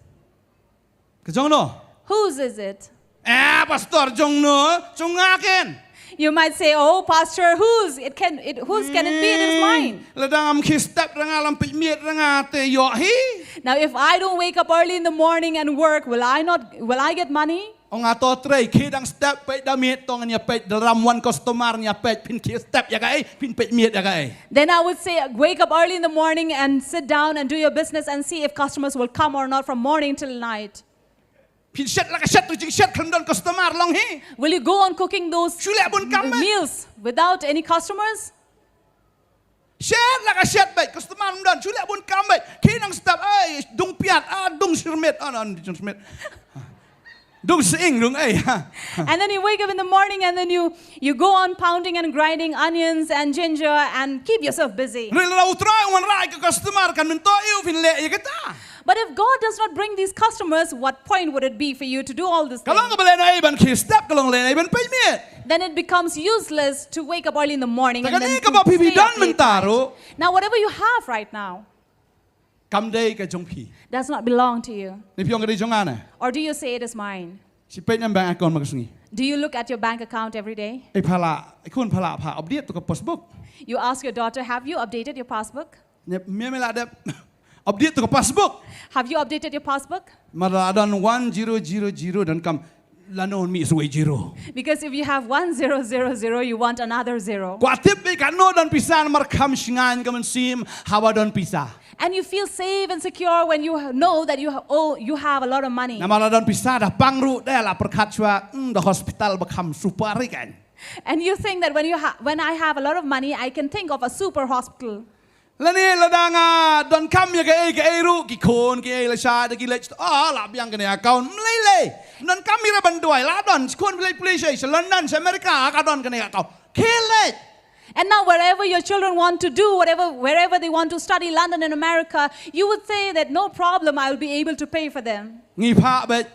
Ka jong no? Whose is it? Eh, pastor, jong no? Jong nga ken. You might say, "Oh, pastor, whose? It can, it, whose can it be? It is mine." Hmm, lada ngam khie step da nga, lam peit miet da nga te ïoh hi. Now, if I don't wake up early in the morning and work, will I not, will I get money? Ong nga to trei, khie dang step, peit da miet, to ngan ïa peit, da ram wan customer ngan ïa peit, phin khie step ïa kaei, phin peit miet ïa kaei. Then I would say, "Wake up early in the morning and sit down and do your business and see if customers will come or not from morning till night." Phin shet la ka shet, to jingshet khlem don customer long hi. Will you go on cooking those, shu leh bun kam beit, meals without any customers? Shet la ka shet beit, customer ym don, shu leh bun kam beit. Khie nang step, ai, dung piat, ah, dung shyrmit, ah, non, dung shyrmit. Dung sying, dung ei. And then you wake up in the morning and then you, you go on pounding and grinding onions and ginger and keep yourself busy. Hynrei lada u Trai um wanrah ïa ka customer kan myntoi ïa u phin leh ïa kata. But if God does not bring these customers, what point would it be for you to do all these things? Ka long kaba lehnohei ban khie step, ka long lehnohei ban peit miet. Then it becomes useless to wake up early in the morning and then to stay up late night. Te kane kaba phi phi don mynta ruh. Now, whatever you have right now, kam dei ka jong phi. Does not belong to you. Ne phi ong ka dei jong nga ne? Or do you say, "It is mine"? Shu peit ne em bank account man ka sngi? Do you look at your bank account every day? Ei pha lah, ei khun pha lah pha update to ka passbook. You ask your daughter, "Have you updated your passbook?" Ne, me me lah dep update to ka passbook. Have you updated your passbook? Namar lada don one zero zero zero donkam, lano mih sa wei zero. Because if you have one zero zero zero, you want another zero. Kwah tip beit katno don pisa namar kham shngaiñ ka mynsiem haba don pisa. And you feel safe and secure when you ha-, know that you ha-, oh, you have a lot of money. Namar lada don pisa da pang ruh da la pyrkhat shuwa, hmm, da hospital ba kham super ri kan. And you think that when you ha-, when I have a lot of money, I can think of a super hospital. Lane lada nga donkam ïa kaei kaei ruh, ki khun kiei la shah da ki leit, ah, la biang kane account, mlei lei. Donkam ïa ban duwai, la don, shi khun phi leit pule sha, sha London, sha America, ka don kane account. Khie leit. And now wherever your children want to do, whatever, wherever they want to study, London and America, you would say that, "No problem, I will be able to pay for them." Ngi phah beit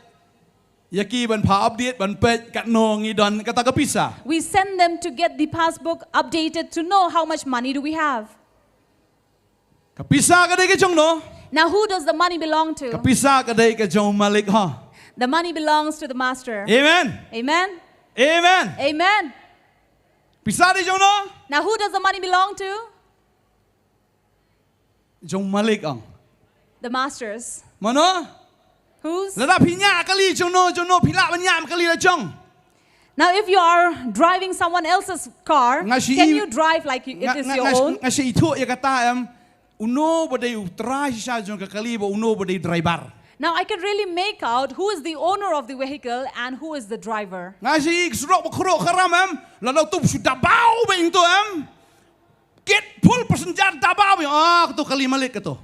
ïa ki ban phah update, ban peit katno ngi don kata ka pisa. We send them to get the passbook updated to know how much money do we have. Ka pisa ka dei ka jong no? Now, who does the money belong to? Ka pisa ka dei ka jong malik ha. The money belongs to the master. Amen. Amen. Amen. Amen. Pisa dei jong no? Now, who does the money belong to? Jong malik ang. The masters. Mano? Whose? Lada phi ñiah kali jong no, jong no phi lah ban ñiah kali la jong. Now, if you are driving someone else's car, can you drive like you, it is your own? Nga shi ithuh ïa kata em, uno ba dei u trai shisha jong ka kali bad uno ba dei driver. Now, I can really make out who is the owner of the vehicle and who is the driver. Nga shi i surok ba khro kharam em, lada tup shu dabaw ba ing to em. Kit full passenger dabaw ba ing, ah, kato kali malik kato.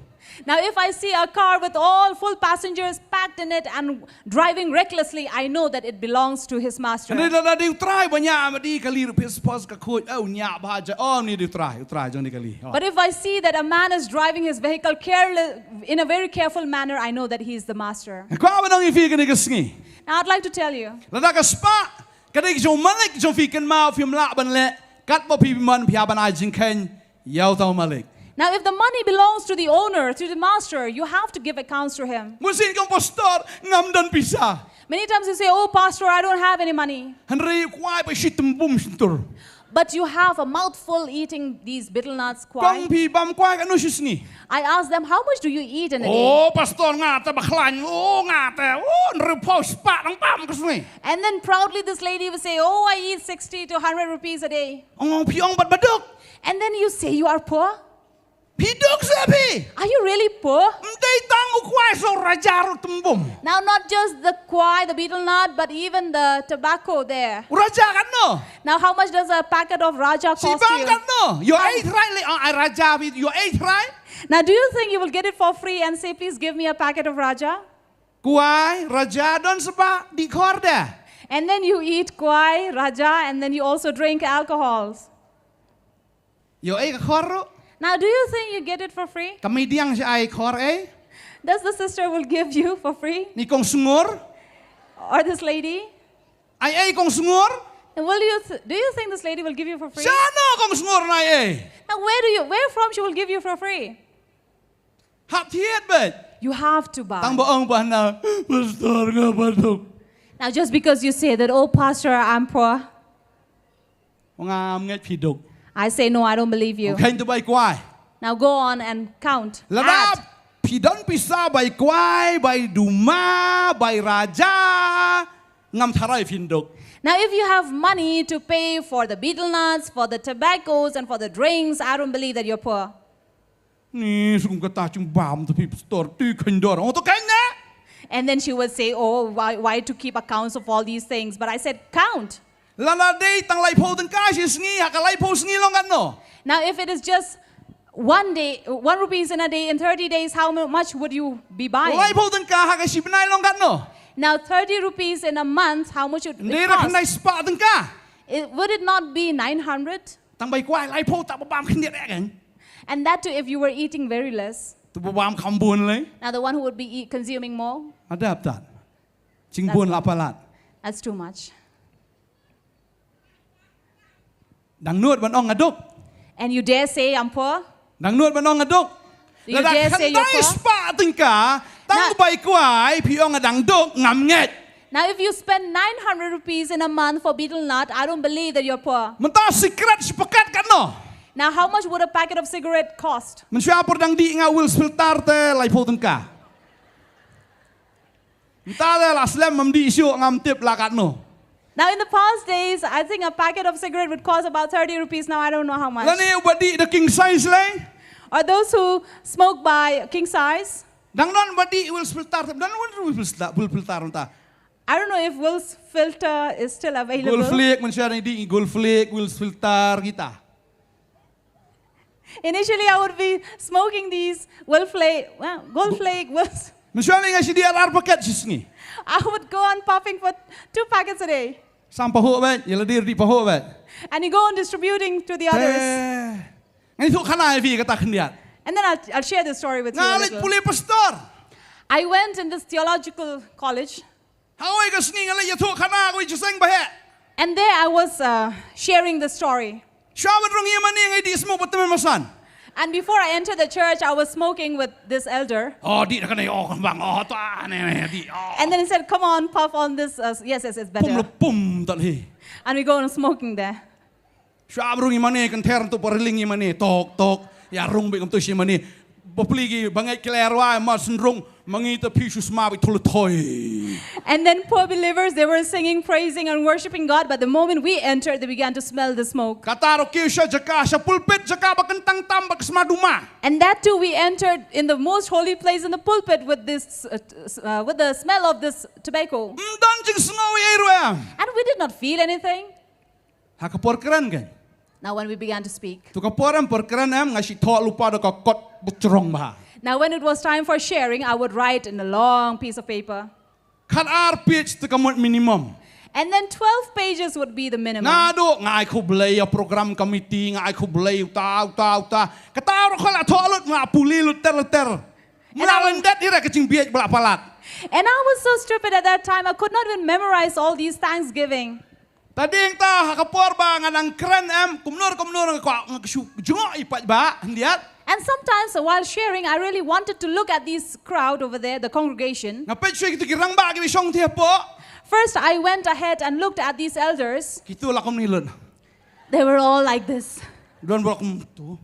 Now, if I see a car with all full passengers packed in it and driving recklessly, I know that it belongs to his master. Hynrei lada dei u trai ba ñiah, ma dei kali ruh phi suppose ka khuid, eh, u ñiah bha ja, oh, ni dei u trai, u trai jong ni kali. Oh. But if I see that a man is driving his vehicle careless, in a very careful manner, I know that he is the master. Kwah ban ong ïa phi kane ka sngi. Now, I'd like to tell you. Lada ka spah ka dei jong malik jong phi, kynmaw phim lah ban leh katba phi mon, phi hap ban ai jingkheiñ ïa uta u malik. Now, if the money belongs to the owner, to the master, you have to give accounts to him. Mynsiem kong pastor, ngam don pisa. Many times you say, "Oh, pastor, I don't have any money." Hynrei kwai ba shi tymbum shyntur. But you have a mouthful eating these betel nuts, kwai. Kong phi bam kwai katno shi sngi? I ask them, "How much do you eat in a day?" Oh, pastor, nga te ba khlaiñ. Oh, nga te. Oh, hynriewphew spah dang bam ka sngi. And then proudly this lady will say, "Oh, I eat sixty to hundred rupees a day." Ong phi ong bad ba duk. And then you say you are poor. Phi duk se phi. Are you really poor? Ym dei tang u kwai, sa u raja ruh tymbum. Now, not just the kwai, the betel nut, but even the tobacco there. U raja katno? Now, how much does a packet of raja cost you? Shi bam katno? Ïoh ei thrai lei, ah, ai raja phi, ïoh ei thrai. Now, do you think you will get it for free and say, "Please give me a packet of raja"? Kwai, raja, don spah, dih khor de. And then you eat kwai, raja, and then you also drink alcohols. Ïoh ei ka khor ruh? Now, do you think you get it for free? Ka meidiang shi ai khor ei? Does the sister will give you for free? Ni kong sngur? Or this lady? Ai ei kong sngur? And will you th-, do you think this lady will give you for free? Shano kong sngur na ai ei? Now, where do you, where from she will give you for free? Hap thied beit. You have to buy. Tang ba ong ba na, pastor, nga ba duk. Now, just because you say that, "Oh, pastor, I'm poor." Ngam ngeit phi duk. I say, "No, I don't believe you." Kheiñ to bai kwai. Now go on and count. Lada phi don pisa bai kwai, bai duma, bai raja, ngam tharai phin duk. Now, if you have money to pay for the betel nuts, for the tobaccos, and for the drinks, I don't believe that you're poor. Ni sum kata jingbam tu phi pastor, tu kheiñ dor. Oh, to kheiñ ne? And then she would say, "Oh, why, why to keep accounts of all these things?" But I said, "Count." Lada dei tang laiphew tyngka shi sngi, ha ka laiphew sngi long katno? Now, if it is just one day, one rupees in a day, in thirty days, how mu-, much would you be buying? Laiphew tyngka ha ka shi bnai long katno? Now, thirty rupees in a month, how much would it cost? Dei ra khyndai spah tyngka. It, would it not be nine hundred? Tang bai kwai laiphew, ta ba bam khyndiat eh kan. And that too, if you were eating very less. Tu ba bam kham bun lei. Now the one who would be eat, consuming more. Adap tat. Jingbun la palat. That's too much. Dang nud ban ong nga duk. And you dare say I'm poor? Dang nud ban ong nga duk. Do you dare say you're poor? Lada khyndai spah tyngka tang bai kwai phi ong nga dang duk, ngam ngeit. Now, if you spend nine hundred rupees in a month for betel nut, I don't believe that you're poor. Mynta sikret shi paket katno? Now, how much would a packet of cigarette cost? Mynshwa por dang dih nga Wels Filter te laiphew tyngka. Mynta te la slem, mam dih shuh, ngam tip la katno. Now, in the past days, I think a packet of cigarette would cost about thirty rupees. Now, I don't know how much. Lane uba dih da king size lei? Or those who smoke by king size? Dang don ba dih Wels Filter, dang don Wels Filter, Wels Filter mynta. I don't know if Wels Filter is still available. Gold Flake, mynshwa dang dih Gold Flake, Wels Filter kita. Initially, I would be smoking these Gold Flake, uh, Gold Flake, Gold... Mynshuwa nga shu diat ar paket shi sngi. I would go on puffing for two packets a day. Sam pahuh bad, ïa lade ruh dih pahuh bad. And you go on distributing to the others. Te nga ïathuh khana ïa phi kata khyndiat. And then I'll, I'll share this story with you a little. Nga leit pule pastor. I went in this theological college. Ha kawei ka sngi nga leit ïathuh khana ha kawei ka jingïaseng ba heh. And there I was, uh, sharing the story. Shuwa ban rung ïa mane nga dih smoke bad tymmen basan. And before I entered the church, I was smoking with this elder. Oh, dih da kane, oh, kan bang, oh, ta ne, ne, dih, oh. And then he said, "Come on, puff on this." Uh, yes, yes, it's better. Pum la pum tat hi. And we go on smoking there. Shuwa ban rung ïa mane, kan ther tu pareling ïa mane, tok, tok. Ïa rung bad kumtu shi mane. Bapli ki bangeit ki la rwai, mar syn rung, ma ngi te phi shu sma bad thul thoi. And then poor believers, they were singing, praising and worshiping God, but the moment we entered, they began to smell the smoke. Kata ruh kiew sha jaka, sha pulpit, jaka ba kyntang tam bad ka sma duma. And that too, we entered in the most holy place in the pulpit with this, uh, t-, s-, uh, with the smell of this tobacco. Ym don jingsngew ei ruh em. And we did not feel anything. Ha ka por kren kan. Now when we began to speak. Tu ka por em, por kren em, nga shu thoh lypa da ka kot ba jrong bha. Now when it was time for sharing, I would write in a long piece of paper. Khat ar page te ka mut minimum. And then twelve pages would be the minimum. Naduh nga ai khublei ïa program committee, nga ai khublei uta, uta, uta. Kata ruh khlem thoh lut, nga pule lut ter ter. Mula lyndet ïa ka jingbieit ba la palat. And I was so stupid at that time, I could not even memorize all these thanksgiving. Te hadien ta ha ka por ba nga dang kren em, kumno kumno nga kwah, nga shu jngoh ïa i paidbah khyndiat. And sometimes while sharing, I really wanted to look at this crowd over there, the congregation. Nga peit shuwa kito ki rangbah kiba shong thiah hapoh. First, I went ahead and looked at these elders. Kito la kumne lut. They were all like this. Don ba la kumtu.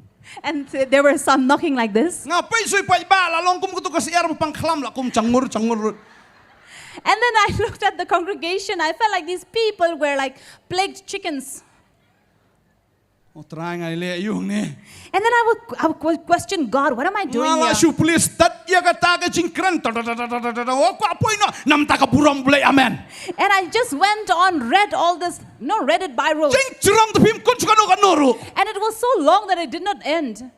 And th-, there were some knocking like this. Nga peit shuwa i paidbah, la long kum katu ka syiar ba pang khlam, la kum changur, changur. And then I looked at the congregation. I felt like these people were like plagued chickens. O Trai, nga leh aïu hangne. And then I would, I would que-, question God, "What am I doing here?" Nga la shu plie stet ïa kata ka jingkren. Ta, ta, ta. O, kwah poi noh. Na ka bynta ka burom U Blei, amen. And I just went on, read all this, you know, read it by rote. Jingjrong te phim kut shuh kano kano ruh. And it was so long that it did not end.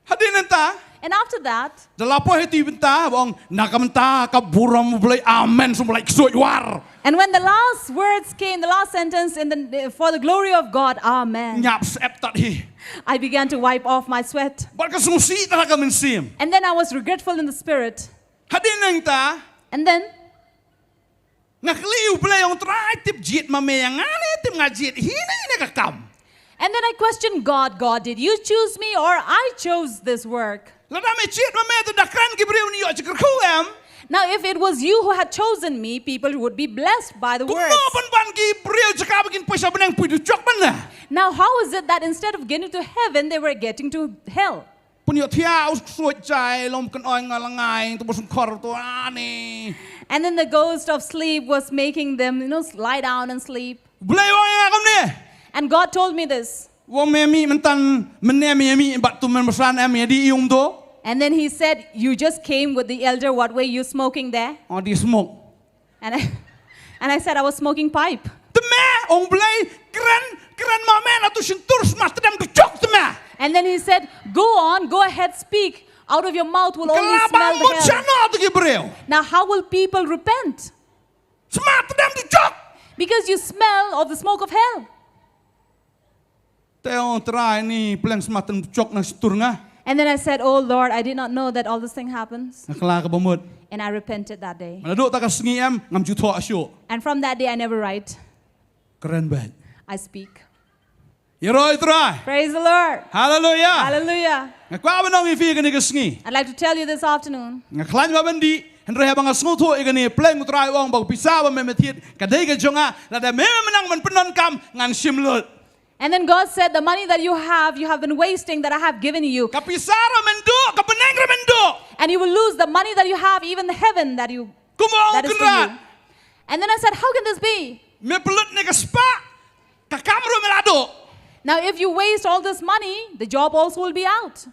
Hadien nangta. And after that, da la poi ha kata ka bynta, ba ong, "Na ka bynta ka burom U Blei, amen, sngewbha lait ksuid war." And when the last words came, the last sentence, in the, "For the glory of God, amen." Nga ap syep tat hi. I began to wipe off my sweat. Bad ka sngewsih tang ha ka mynsiem. And then I was regretful in the spirit. Hadien nangta. And then Nga kylli U Blei, ong Trai, tip jied ma me ïa nga ne tip nga jied hi ne ïa ka kam. And then I questioned God, "God, did you choose me or I chose this work?" Lada me jied ma me te da kren ki briew kin ïoh jingkyrkhu em. Now, if it was you who had chosen me, people would be blessed by the words. Kumno ban wan ki briew jaka ba kin poi sha bneng poi dujok ban ne? Now, how is it that instead of getting to heaven, they were getting to hell? Pynïohthiah u ksuid jai, long kan oi nga la ngai, tu bos khor tu ani. And then the ghost of sleep was making them, you know, s-, lie down and sleep. Blei ong ïa nga kumne. And God told me this. Ong me mih mynta, mynne me mih bad tu men bsan em ïa di ium tu. And then he said, "You just came with the elder, what were you smoking there?" Oh, di smoke. And I, and I said I was smoking pipe. Te me, ong Blei, kren, kren ma me na tu shyntur, sma tdem dujok te me. And then he said, "Go on, go ahead, speak. Out of your mouth will only smell the hell." Kala ba mut shano tu ki briew. Now, how will people repent? Sma tdem dujok. Because you smell of the smoke of hell. Te ong Trai, ni pleng sma tdem dujok na shyntur nga. And then I said, "Oh Lord, I did not know that all this thing happens." Nga kla kaba mut. And I repented that day. Naduh kata ka sngi em, ngam ju thoh shuh. And from that day, I never write. Kren beit. I speak. Ïaroh ïa u Trai. Praise the Lord. Hallelujah. Hallelujah. Nga kwah ban ong ïa phi kane ka sngi. I'd like to tell you this afternoon. Nga khlaiñ ba ban dih, hynrei haba nga sngewthuh ïa kane, pleng u Trai u ong ba ka pisa ba me thied ka dei ka jong nga, lada me mynta ban pyndonkam, ngan shim lut. And then God said, "The money that you have, you have been wasting that I have given you." Ka pisa ruh men duh, ka bneng ruh men duh. And you will lose the money that you have, even the heaven that you, kumno, that is for you. Kynrad. And then I said, "How can this be?" Me pynlut ne ka spah, ka kam ruh me la duh. Now, if you waste all this money, the job also will be out.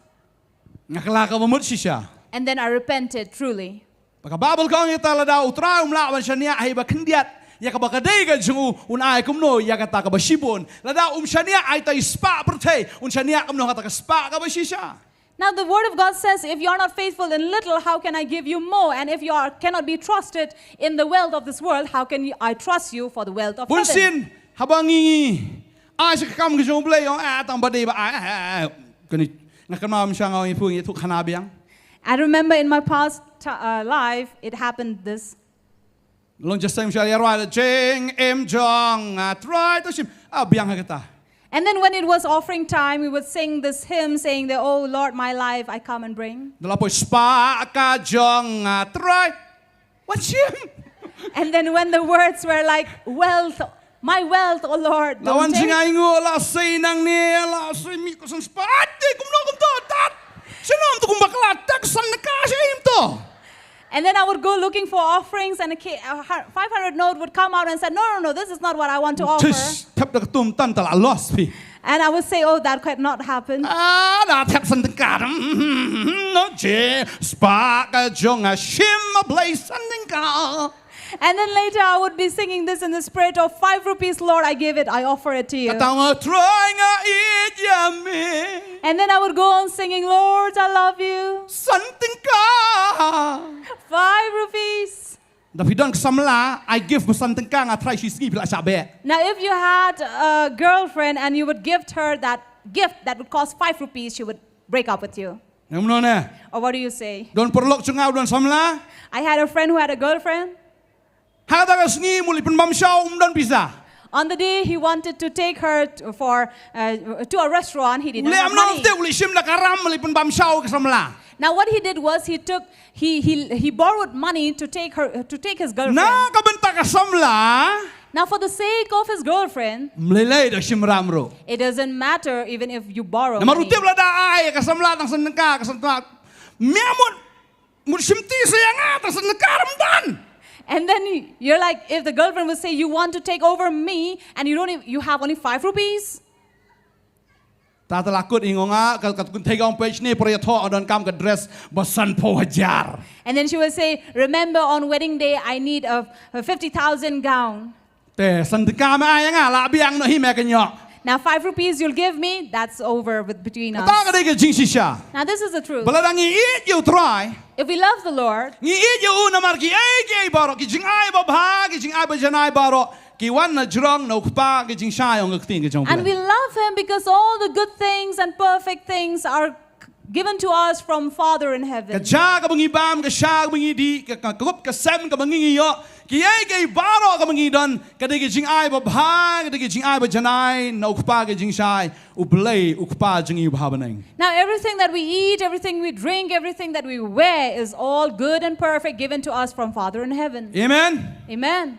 Nga kla kaba mut shisha. And then I repented truly. Ba ka Baibl ka ong ïa ta lada u Trai um lah ban shaniah ha iba khyndiat, Ïa kaba ka dei ka jong u, un ai kumno ïa kata kaba shibun. Lada um shaniah ai ta i spah pyrthei, un shaniah kumno ha kata ka spah kaba shisha. Now the word of God says, if you are not faithful in little, how can I give you more? And if you are, cannot be trusted in the wealth of this world, how can you, I trust you for the wealth of heaven? Bun sien, haba ngi, ngi ai sha ka kam ka jong U Blei, ong, ah, tang ba dei ba ai, ah, ah, ah. Kane, nga kynmaw mynshwa nga ong ïa phi, ïathuh khana biang. I remember in my past ti-, uh, life, it happened this. Long just same shall ïa rwai la jingim jong nga Trai to shim. Ah, biang ha kata. And then when it was offering time, we would sing this hymn saying that, "Oh Lord, my life I come and bring." Da la poi spah ka jong nga Trai. Wan shim. And then when the words were like, "Wealth, my wealth, oh Lord, don't take." La wan jingainguh, la sei nangne, la sei mih ko san spah. Ati kumno kumto tat. Shalom tu kumba kala tak san ka shim to. And then I would go looking for offerings, and a ki-, a hu-, five hundred note would come out and said, "No, no, no, this is not what I want to offer." Tish, thep da ka tum tan ta la lost phi. And I would say, "Oh, that could not happen." Ah, la thep san tyngka. Mm, no, je, spah ka jong nga shim ma Blei san tyngka. And then later I would be singing this in the spirit of, "Five rupees, Lord, I give it, I offer it to you." Kata nga Trai nga ïeit ïa me. And then I would go on singing, "Lord, I love you." San tyngka. Five rupees. Da phi don ka samla, ai gift ba san tyngka nga Trai shi sngi phi la shah beh. Now, if you had a girlfriend and you would gift her that gift that would cost five rupees, she would break up with you. Em no ne. Or what do you say? Don paralok jong nga u don samla. I had a friend who had a girlfriend. Ha kata ka sngi mut leit pynbam shaw, um don pisa. On the day he wanted to take her to, for, uh, to a restaurant, he did not have money. U leh kumno te, u leit shim da ka ram, leit pynbam shaw ka samla. Now what he did was he took, he, he, he borrowed money to take her, to take his girlfriend. Na ka bynta ka samla. Now for the sake of his girlfriend, ym lei lei da shim ram ruh. It doesn't matter even if you borrow money. Namar u tip lada ai ka samla tang san tyngka, ka san tyngka, mih mut, mut shim ti sa ïa nga, tang san tyngka ym don. And then y-, you're like, if the girlfriend would say, "You want to take over me and you don't ev-, you have only five rupees?" Ta ta la kut ïa nga, ka, ka kynthei ka ong, peit shane, por ïathoh nga donkam ka dress ba sanphew hajar. And then she will say, "Remember on wedding day, I need a, a fifty thousand gown." Te san tyngka me ai ïa nga, la biang noh hi me ka ñiuh. Now five rupees you'll give me, that's over with, between us. Kata ka dei ka jingshisha. Now this is the truth. Ba lada ngi ïeit ïa u Trai. If we love the Lord. Ngi ïeit ïa u namar kiei kiei baroh, ki jingai babha, ki jingai bajanai baroh ki wan na jrong na u Kpa, ki jingshai, ong ka ktien ka jong U Blei. And we love him because all the good things and perfect things are given to us from Father in heaven. Ka ja kaba ngi bam, ka sha kaba ngi dih, ka, ka kup ka sem kaba ngi, ngi ïoh, kiei kiei baroh kaba ngi don, ka dei ka jingai babha, ka dei ka jingai bajanai na u Kpa, ka jingshai U Blei, u Kpa jong ngi uba ha bneng. Now everything that we eat, everything we drink, everything that we wear is all good and perfect given to us from Father in heaven. Amen. Amen.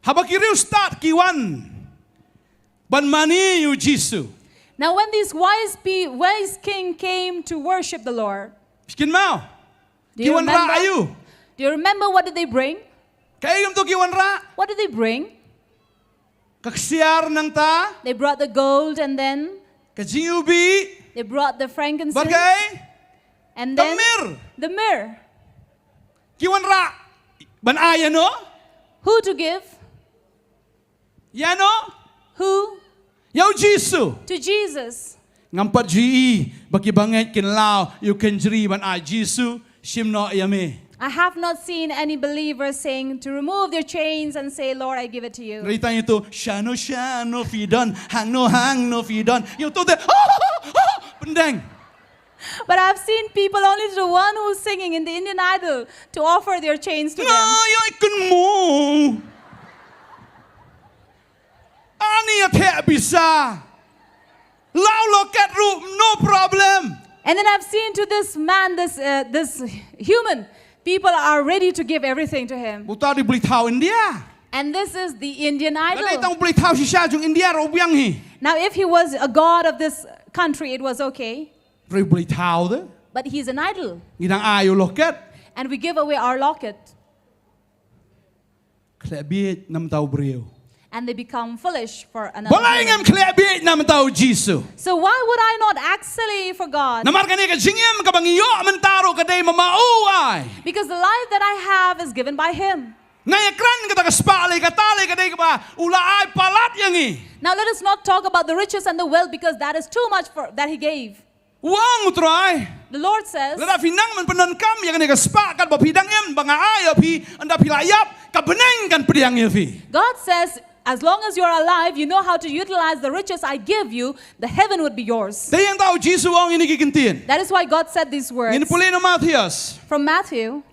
Haba ki riewstad ki wan ban mane ïa u Jisu. Now when these wise pe-, wise king came to worship the Lord, phi kynmaw? Do you remember? Ki wanrah aïu? Do you remember what did they bring? Kaei kumto ki wanrah? What did they bring? Ka ksiar nangta. They brought the gold and then ka jingiwbih. They brought the frankincense. Bad kaei? And then ka myrrh. The myrrh. Ki wanrah ban ai ïa no? Who to give? Ïa no? Who? Ïa u Jisu. To Jesus. Ngam pat ju ïohi ba ki bangeit kin law ïa u kynjri ban ai, "Jisu, shim noh ïa me." I have not seen any believer saying to remove their chains and say, "Lord, I give it to you." Hynrei tang ïa uto, "Shano shano phi don, hangno hangno phi don." Ïa uto te, "Pyndeng." But I've seen people, only the one who's singing in the Indian Idol, to offer their chains to them. Nga ïai kynmaw. Ani ïa theh pisa. Law locket ruh, no problem. And then I've seen to this man, this, uh, this human, people are ready to give everything to him. Uta dei u blei thaw India. And this is the Indian Idol. Lada tang u blei thaw shisha jong India ruh biang hi. Now, if he was a god of this country, it was okay. Hynrei u blei thaw te. But he's an idol. Ngi dang ai u locket. And we give away our locket. Khleh bieit na bynta u briew. And they become foolish for another human. Balei ngam khleh bieit na bynta u Jisu? So why would I not excel for God? Namar kane ka jingim kaba ngi ïoh mynta ruh ka dei ma ma u u ai. Because the life that I have is given by him. Nga ïakren kata ka spah lei, kata lei ka dei kaba u la ai palat ïa ngi. Now let us not talk about the riches and the wealth, because that is too much for that he gave. U ong U Trai, The Lord says, lada phi nang ban pyndonkam ïa kane ka spah katba phi dang im, ba nga ai ïa phi, ynda phi la ïap, ka bneng kan pdiang ïa phi. God says, as long as you are alive, you know how to utilize the riches I give you, the heaven would be yours. Te ïa kata u Jisu u ong ïa kine ki kyntien. That is why God said these words. Ngin pule na Mathaios. From Matthew,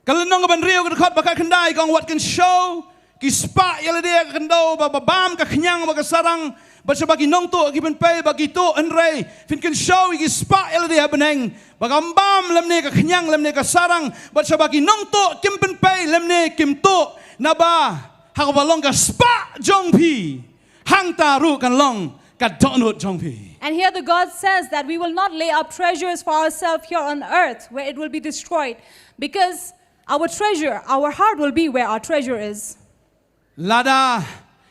Ka lynnong kaba hynriew, ka dkhot ba khatkhyndai, ka ong, wat kynshew ki spah ïa lade ha ka khyndew, ba, ba bam ka khñiang bad ka sarang, bad shaba ki nongtuh ki pynpei ba ki tuh, hynrei phin kynshew ïa ki spah ïa lade ha bneng, ba kam bam lymne ka khñiang lymne ka sarang, bad shaba ki nongtuh kim pynpei lymne kim tuh. Naba ha kaba long ka spah jong phi, hangta ruh kan long ka dohnud jong phi. And here the God says that we will not lay up treasures for ourselves here on earth, where it will be destroyed, because our treasure, our heart will be where our treasure is. Lada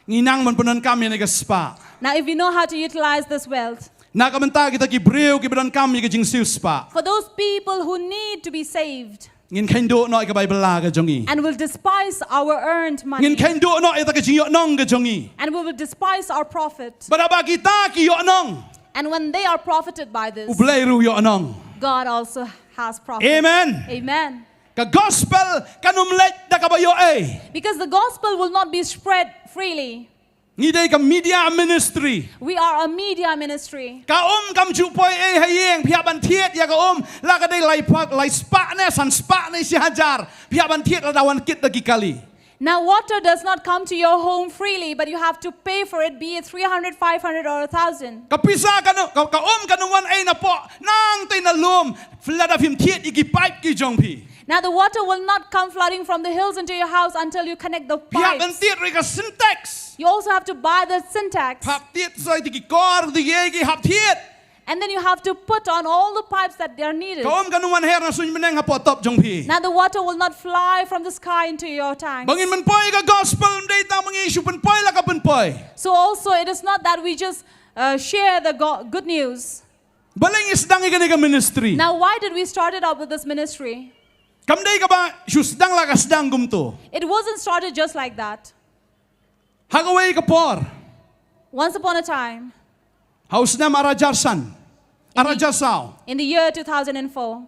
ngi nang ban pyndonkam ïa kane ka spah. Now, if we know how to utilize this wealth, Na ka bynta kita ki briew kiba donkam ïa ka jingsiewspah, for those people who need to be saved, ngin kheiñ duh noh ïa ka bai bylla ka jong ngi. And will despise our earned money. Ngin kheiñ duh noh ïa kata ka jingïohnong ka jong ngi. And we will despise our profit. Bad haba kita ki ïohnong, And when they are profited by this, U Blei ruh u ïohnong. God also has profit. Amen. Amen. Ka gospel kan ym leit da kaba ïoh ei. Because the gospel will not be spread freely. Ngi dei ka media ministry. We are a media ministry. Ka um kam ju poi ei ha ïing, phi hap ban thied ïa ka um, la ka dei lai phak, lai spah ne, san spah ne, shi hajar. Phi hap ban thied lada wan kit da ki kali. Now, water does not come to your home freely, but you have to pay for it, be it three hundred, five hundred, or a thousand. Ka pisa kan, ka, ka um kan wan ei na poh, nangta na lum, lada phim thied ïa ki pipe ki jong phi. Now, the water will not come flooding from the hills into your house until you connect the pipes. Phi hap ban thied ruh ïa ka Sintex. You also have to buy the Sintex. Hap thied sa ïa ki kor, ïa ki hap thied. And then you have to put on all the pipes that are needed. Ka um kan wan her na suiñ bneng hapoh top jong phi. Now the water will not fly from the sky into your tanks. Ba ngin pynpoi ka gospel ym dei tang ba ngi shu pynpoi la ka pynpoi. So also, it is not that we just, uh, share the go-, good news. Balei ngi sdang ïa kane ka ministry? Now, why did we start it up with this ministry? Kam dei kaba shu sdang la ka sdang kumto. It wasn't started just like that. Ha kawei ka por. Once upon a time. Ha u snem ar hajar san. In the, ar hajar saw. In the year two thousand and four.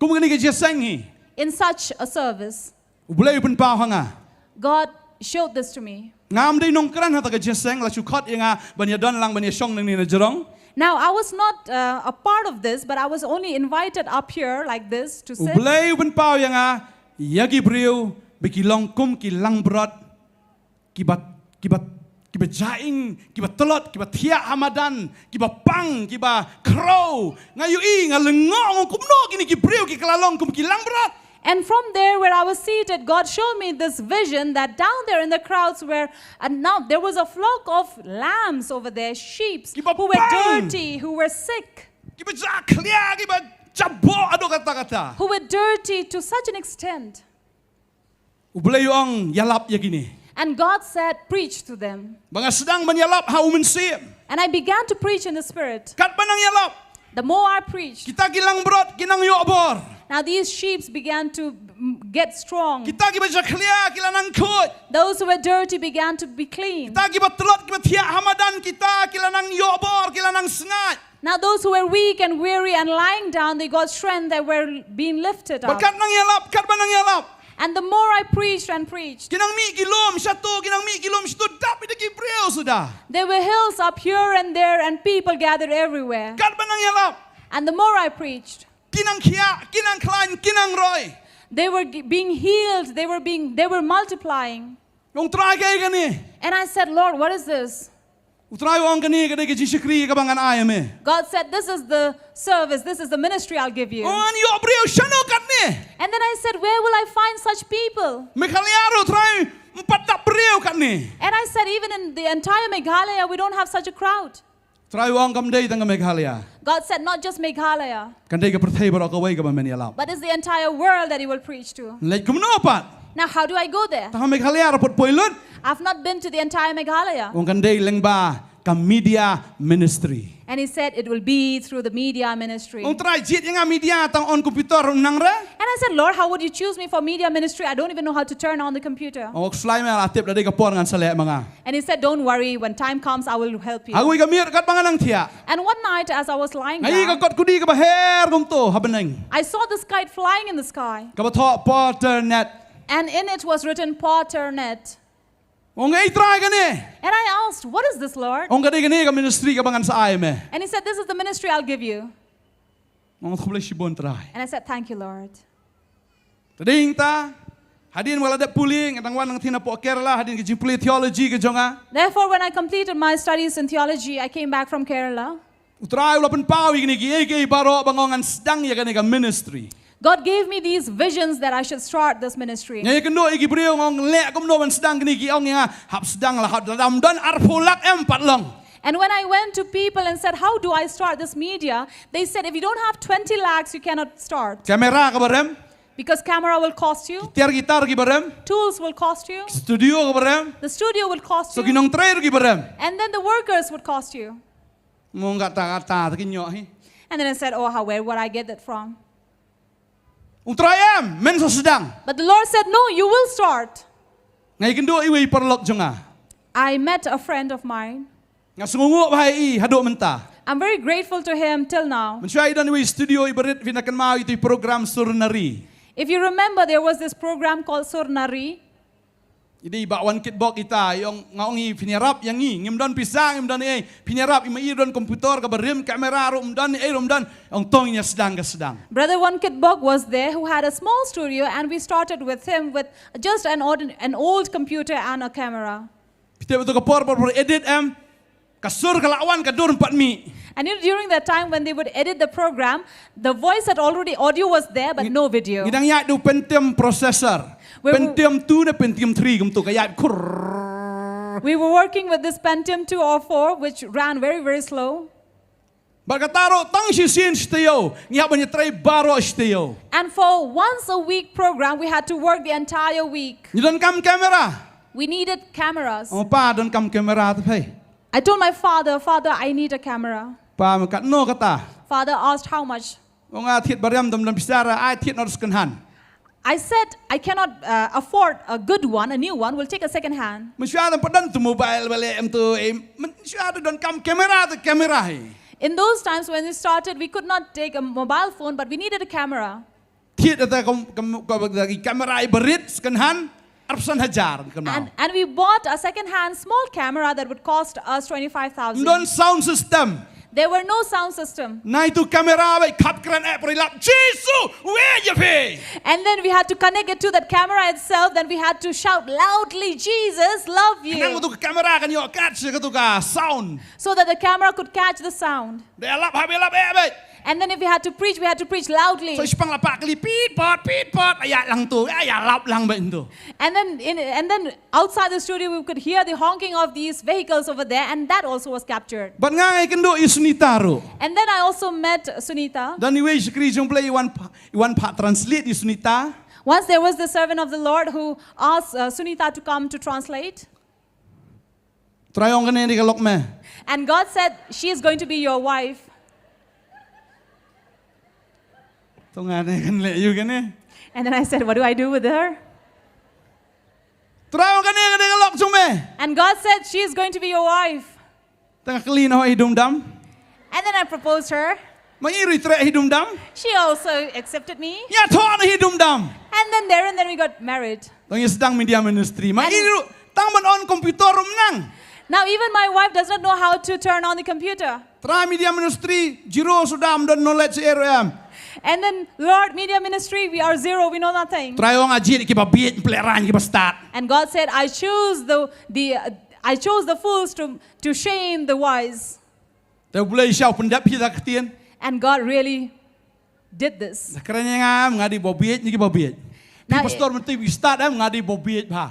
Kum kane ka jingïaseng hi. In such a service. U Blei u pynpaw ha nga. God showed this to me. Ngam dei nongkren ha kata ka jingïaseng, la shu khot ïa nga ban ïadon lang ban ïashong nangne na jrong. Now, I was not, uh, a part of this, but I was only invited up here like this to sit. U Blei u pynpaw ïa nga, ïa ki briew ba ki long kum ki langbrot, kiba, kiba, kiba jaing, kiba tlot, kiba thiah ha madan, kiba pang, kiba khraw. Nga ïohi, nga lyngngoh, nga ong kumno kine ki briew ki kylla long kum ki langbrot. And from there, where I was seated, God showed me this vision that down there in the crowds were, and now there was a flock of lambs over there, sheep, who were dirty, who were sick, kiba jakhlia, kiba jaboh haduh katta katta, who were dirty to such an extent. U Blei u ong, ïalap ïa kine. And God said, "Preach to them." Ba nga sdang ban ïalap ha u Mynsiem. And I began to preach in the Spirit. Katba nang ïalap, the more I preached, kita ki langbrot ki nang ïoh bor. Now these sheep began to, mm, get strong. Kita kiba jakhlia ki la nang khuid. Those who were dirty began to be clean. Kita kiba tlot kiba thiah ha madan, kita ki la nang ïoh bor, ki la nang sngaid. Now those who were weak and weary and lying down, they got strength, they were being lifted up. Bad katba nang ïalap, katba nang ïalap, and the more I preached and preached, ki nang mih ki lum shato, ki nang mih ki lum shato, dap ïa ki briew suda. There were hills up here and there, and people gathered everywhere. Katba nang ïalap, and the more I preached, ki nang khiah, ki nang khlaiñ, ki nang roi. They were g-, being healed, they were being, they were multiplying. Nga ong, Trai, kaei kane? And I said, "Lord, what is this?" U Trai u ong, kane ka dei ka jingshakri kaba ngan ai ïa me. God said, "This is the service, this is the ministry I'll give you." Nga ong, ngan ïoh briew shano katne? And then I said, "Where will I find such people?" Meghalaya ruh, Trai, ym pat dap briew katne. And I said, "Even in the entire Meghalaya, we don't have such a crowd." Trai u ong, kam dei tang ka Meghalaya. God said, "Not just Meghalaya." Kan dei ka pyrthei baroh kawei kaba men ïalap. But it's the entire world that you will preach to. Leit kumno pat? Now, how do I go there? Tang ha Meghalaya ruh pat poi lut. I've not been to the entire Meghalaya. Ong, kan dei lyngba a media ministry. And he said, "It will be through the media ministry." Ong Trai, jied ïa nga media tang on computer ruh ym nang re. And I said, "Lord, how would you choose me for media ministry? I don't even know how to turn on the computer." Ong, khuslai me, la tip da dei ka por ngan sa leh ma nga. And he said, "Don't worry, when time comes, I will help you." Ha kawei ka miet katba nga nang thiah, And one night, as I was lying nga ïohi ka down, kot kudi kaba her kumto ha bneng, I saw this kite flying in the sky. kaba thoh Potternet. And in it was written, "Potternet." Ong, ei Trai kane? And I asked, "What is this, Lord?" Ong, ka dei kane ka ministry kaba ngan sa ai me. And he said, "This is the ministry I'll give you." Ong, khublei shibun Trai. And I said, "Thank you, Lord." Te dei nangta, hadien ba nga la dep pule, nga dang wan nangta napoh Kerala, hadien ka jingpule theology ka jong nga. Therefore, when I completed my studies in theology, I came back from Kerala. U Trai u la pynpaw ïa kine kiei kiei baroh ba nga ong ngan sdang ïa kane ka ministry. God gave me these visions that I should start this ministry. Nga ïakynduh ïa ki briew, nga ong leh kumno ban sdang kine, ki ong ïa nga, hap sdang la, hap, lada ym don arphew lak em pat long. And when I went to people and said, "How do I start this media?" They said, "If you don't have twenty lakhs, you cannot start." Kamera kaba rem, Because camera will cost you, tiar guitar kiba rem, tools will cost you, studio kaba rem, the studio will cost so ki you, nongtrei ruh kiba rem. And then the workers would cost you. Nga ong kata kata te ki ñiuh hi. And then I said, "Oh, how, where would I get that from?" U Trai, em, men sa sdang. But the Lord said, "No, you will start." Nga ïakynduh ïa iwei i paralok jong nga. I met a friend of mine. Nga sngewnguh bha ïa i haduh mynta. I'm very grateful to him till now. Mynshuwa i don iwei i studio iba rit, phi na kynmaw ïa itu i program Sur Nari. If you remember, there was this program called Sur Nari. I dei i Bah Wan Kitbok ita, i ong, nga ong ïa i, phin ïarap ïa ngi, ngim don pisa, ngim don ei, phin ïarap, i ma i don computer kaba rim, kamera ruh ym don, ei ruh ym don, ong to ngin ïa sdang ka sdang. Brother Wan Kitbok was there, who had a small studio, and we started with him with just an, ordin- an old computer and a camera. Phi tip, ïa tu ka por, por, por edit, em, ka sur ka la wan, ka dur em pat mih. And you know, during that time when they would edit the program, the voice had already, audio was there, but no video. Ngi dang ïaid da u Pentium processor. We're- Pentium two ne Pentium three kumto, ka ïaid khur. We were working with this Pentium two or four, which ran very, very slow. Bad kata ruh tang shisien shi taïew ngi hap ban ïatrei baroh shi taïew. And for once a week program, we had to work the entire week. Ngi donkam kamera. We needed cameras. Ong pa, donkam kamera te phei. I told my father, "Father, I need a camera." Pa, me katno kata? Father asked, "How much?" Ong nga, thied ba rem, dam dam pisa, ai thied noh second hand. I said, "I cannot uh, afford a good one, a new one. We'll take a second hand." Mynshuwa dang pat don tu mobile ba leh em tu, eh, mynshuwa donkam kamera te kamera hi. In those times when we started, we could not take a mobile phone, but we needed a camera. Thied ata kam, kam, kam, kamera iba rit second hand, arphew san hajar, kynmaw. And, and we bought a second-hand small camera that would cost us twenty-five thousand. Ym don sound system. There were no sound system. Nai tu kamera ba khap kren eh, pyrshah lap, "Jisu, wei ïa phi." And then we had to connect it to that camera itself. Then we had to shout loudly, "Jesus love you." Nang tu kamera kan ïoh catch ka tu ka sound. So that the camera could catch the sound. Dei lap, hap ïa lap eh, beit. And then if we had to preach, we had to preach loudly. So, shipang lap, kylli, pit pot, pit pot, ïa lang tu, ïa, ïa lap lang beit tu. And then, in, and then outside the studio, we could hear the honking of these vehicles over there, and that also was captured. Bad nga ïakynduh ïa i Sunita ruh. And then I also met Sunita. Don iwei i shakri jong Blei i wan pha-, i wan phah translate ïa i Sunita. Once there was the servant of the Lord who asked uh, Sunita to come to translate. Trai ong kane dei ka lok me. And God said, "She is going to be your wife." To nga ne kan leh ïa u kane. And then I said, "What do I do with her?" Trai ong kane, kane ka lok jong me. And God said, "She is going to be your wife." Te nga kylli noh hi dum dam. And then I proposed her. Ma i ruh i treh hi dum dam. She also accepted me. Ïathoh noh hi dum dam. And then there and then we got married. To ngi sdang media ministry. Ma i ruh tang ban on computer ruh ym nang. Now even my wife does not know how to turn on the computer. Trai media ministry, zero suda, ym don knowledge eh ruh em. And then, "Lord, media ministry, we are zero, we know nothing." Trai ong, nga jied ïa kiba bieit, pynlehrain ïa kiba stad. And God said, "I choose the, the uh, I chose the fools to, to shame the wise." Te U Blei sha u pyndep hi da ka ktien. And God really did this. Da kren ïa nga em, nga dei ba bieit na kiba bieit. Phi Now, pastor mynta phi stad em, nga dei ba bieit bha.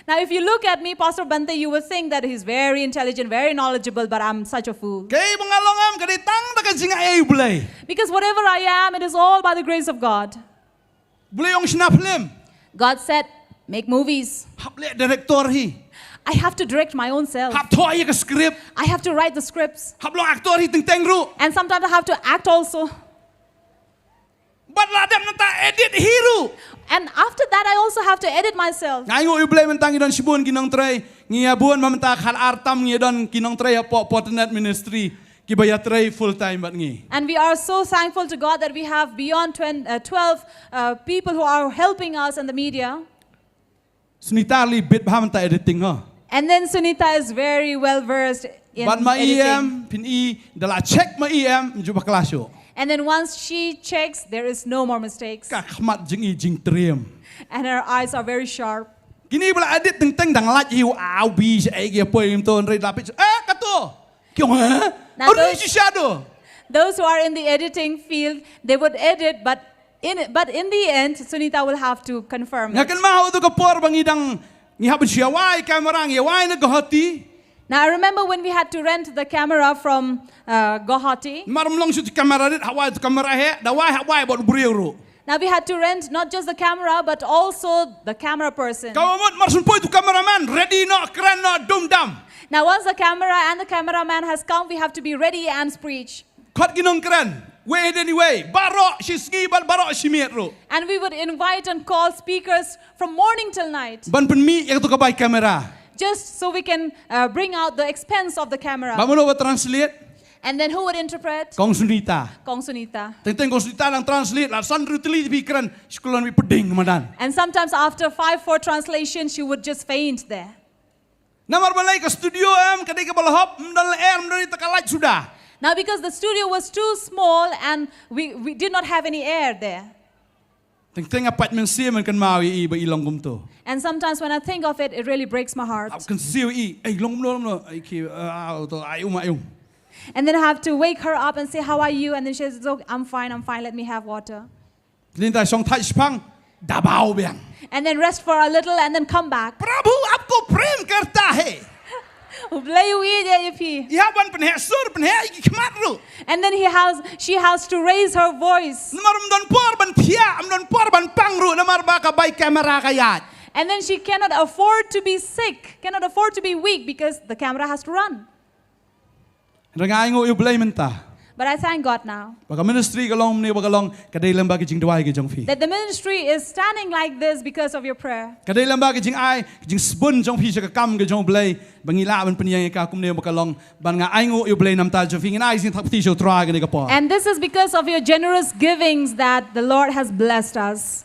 Now, if you look at me, Pastor Bhante, you will think that he's very intelligent, very knowledgeable, but I'm such a fool. Kaei ba nga long em, ka dei tang da ka jingaiei U Blei. Because whatever I am, it is all by the grace of God. U Blei ong shna film. God said, "Make movies." Hap leh director hi. I have to direct my own self. Hap thoh ïa ka script. I have to write the scripts. Hap long actor hi teng teng ruh. And sometimes I have to act also. Bad la dep nangta edit hi ruh. And after that, I also have to edit myself. Nga ainguh ïa u Blei mynta ngi don shibun ki nongtrei. Ngi ïa bun ba mynta khatar tam ngi ïa don ki nongtrei hapoh Portinet Ministry kiba ïatrei full time bad ngi. And we are so thankful to God that we have beyond twenty, uh, twelve uh, people who are helping us in the media. Sunita li bit bha mynta editing ho. And then Sunita is very well versed in Bad ma editing. em, phin i, da la check ma em, ju bakla shuh. And then once she checks, there is no more mistakes. Ka khmat jing i jingtriem. And her eyes are very sharp. Kini ba la edit teng teng dang lait hi u au bi sha ei ki poi im ton rei lapit. Eh, kato. Kiong ha? Nah, Ori those- si shadow. Those who are in the editing field, they would edit, but in but in the end, Sunita will have to confirm Nga it. kan ma hau tu ka por ba ngi dang ngi hap shu wai kamera ngi wai na Guwahati. Now I remember when we had to rent the camera from uh, Guwahati. Mar mlong shu kamera dit hawai tu kamera he da wai hawai bot briew ruh. Now we had to rent not just the camera but also the camera person. Ka mut mar sun poi tu cameraman ready no kren no dum dam. Now once the camera and the cameraman has come, we have to be ready and preach. Khot ki nongkren. Wei den wei. Baroh shi sngi bad baroh shi miet ruh. And we would invite and call speakers from morning till night, Ban pynmih ïa tu ka bai kamera. just so we can uh, bring out the expense of the camera. Ba mano ba translate? And then who would interpret? Kong Sunita. Kong Sunita. Teng teng Kong Sunita nang translate la san riu tylli bi kren skulon bi peding madan. And sometimes after five, four translations, she would just faint there. Namar balei ka studio em ka dei ka ba la hop, ym don la air, ym don ita ka light suda. Now, because the studio was too small and we, we did not have any air there. Teng teng a pat men sia men kan mau i ba i long kumto. And sometimes when I think of it, it really breaks my heart. Ap kan sia i, ei long no no, ai ki ah to ai um ai um. And then I have to wake her up and say, "How are you?" And then she says, "Oh, I'm fine, I'm fine, let me have water." Linda shong thai shpang da bau biang. And then rest for a little and then come back. Prabhu aapko prem karta hai. U Blei u ïeit ïa phi. Ïa ban pynheh sur pynheh i ki khmat ruh. And then he has, she has to raise her voice. Namar ym don por ban thiah, ym don por ban pang ruh namar ba ka bai kamera ka ïaid. And then she cannot afford to be sick, cannot afford to be weak because the camera has to run. Nga ainguh ïa u Blei mynta. But I thank God now Ba ka ministry ka long ne ba ka long ka dei lem ba ka jingduwai ka jong phi. That the ministry is standing like this because of your prayer. Ka dei lem ba ka jingai ka jingsbun jong phi sha ka kam ka jong u Blei ba ngi lah ban pynïeng ïa ka kumne ba ka long ban nga ainguh ïa u Blei namar jong phi ngin ai jingthap kti sha u Trai kane ka por. And this is because of your generous givings that the Lord has blessed us.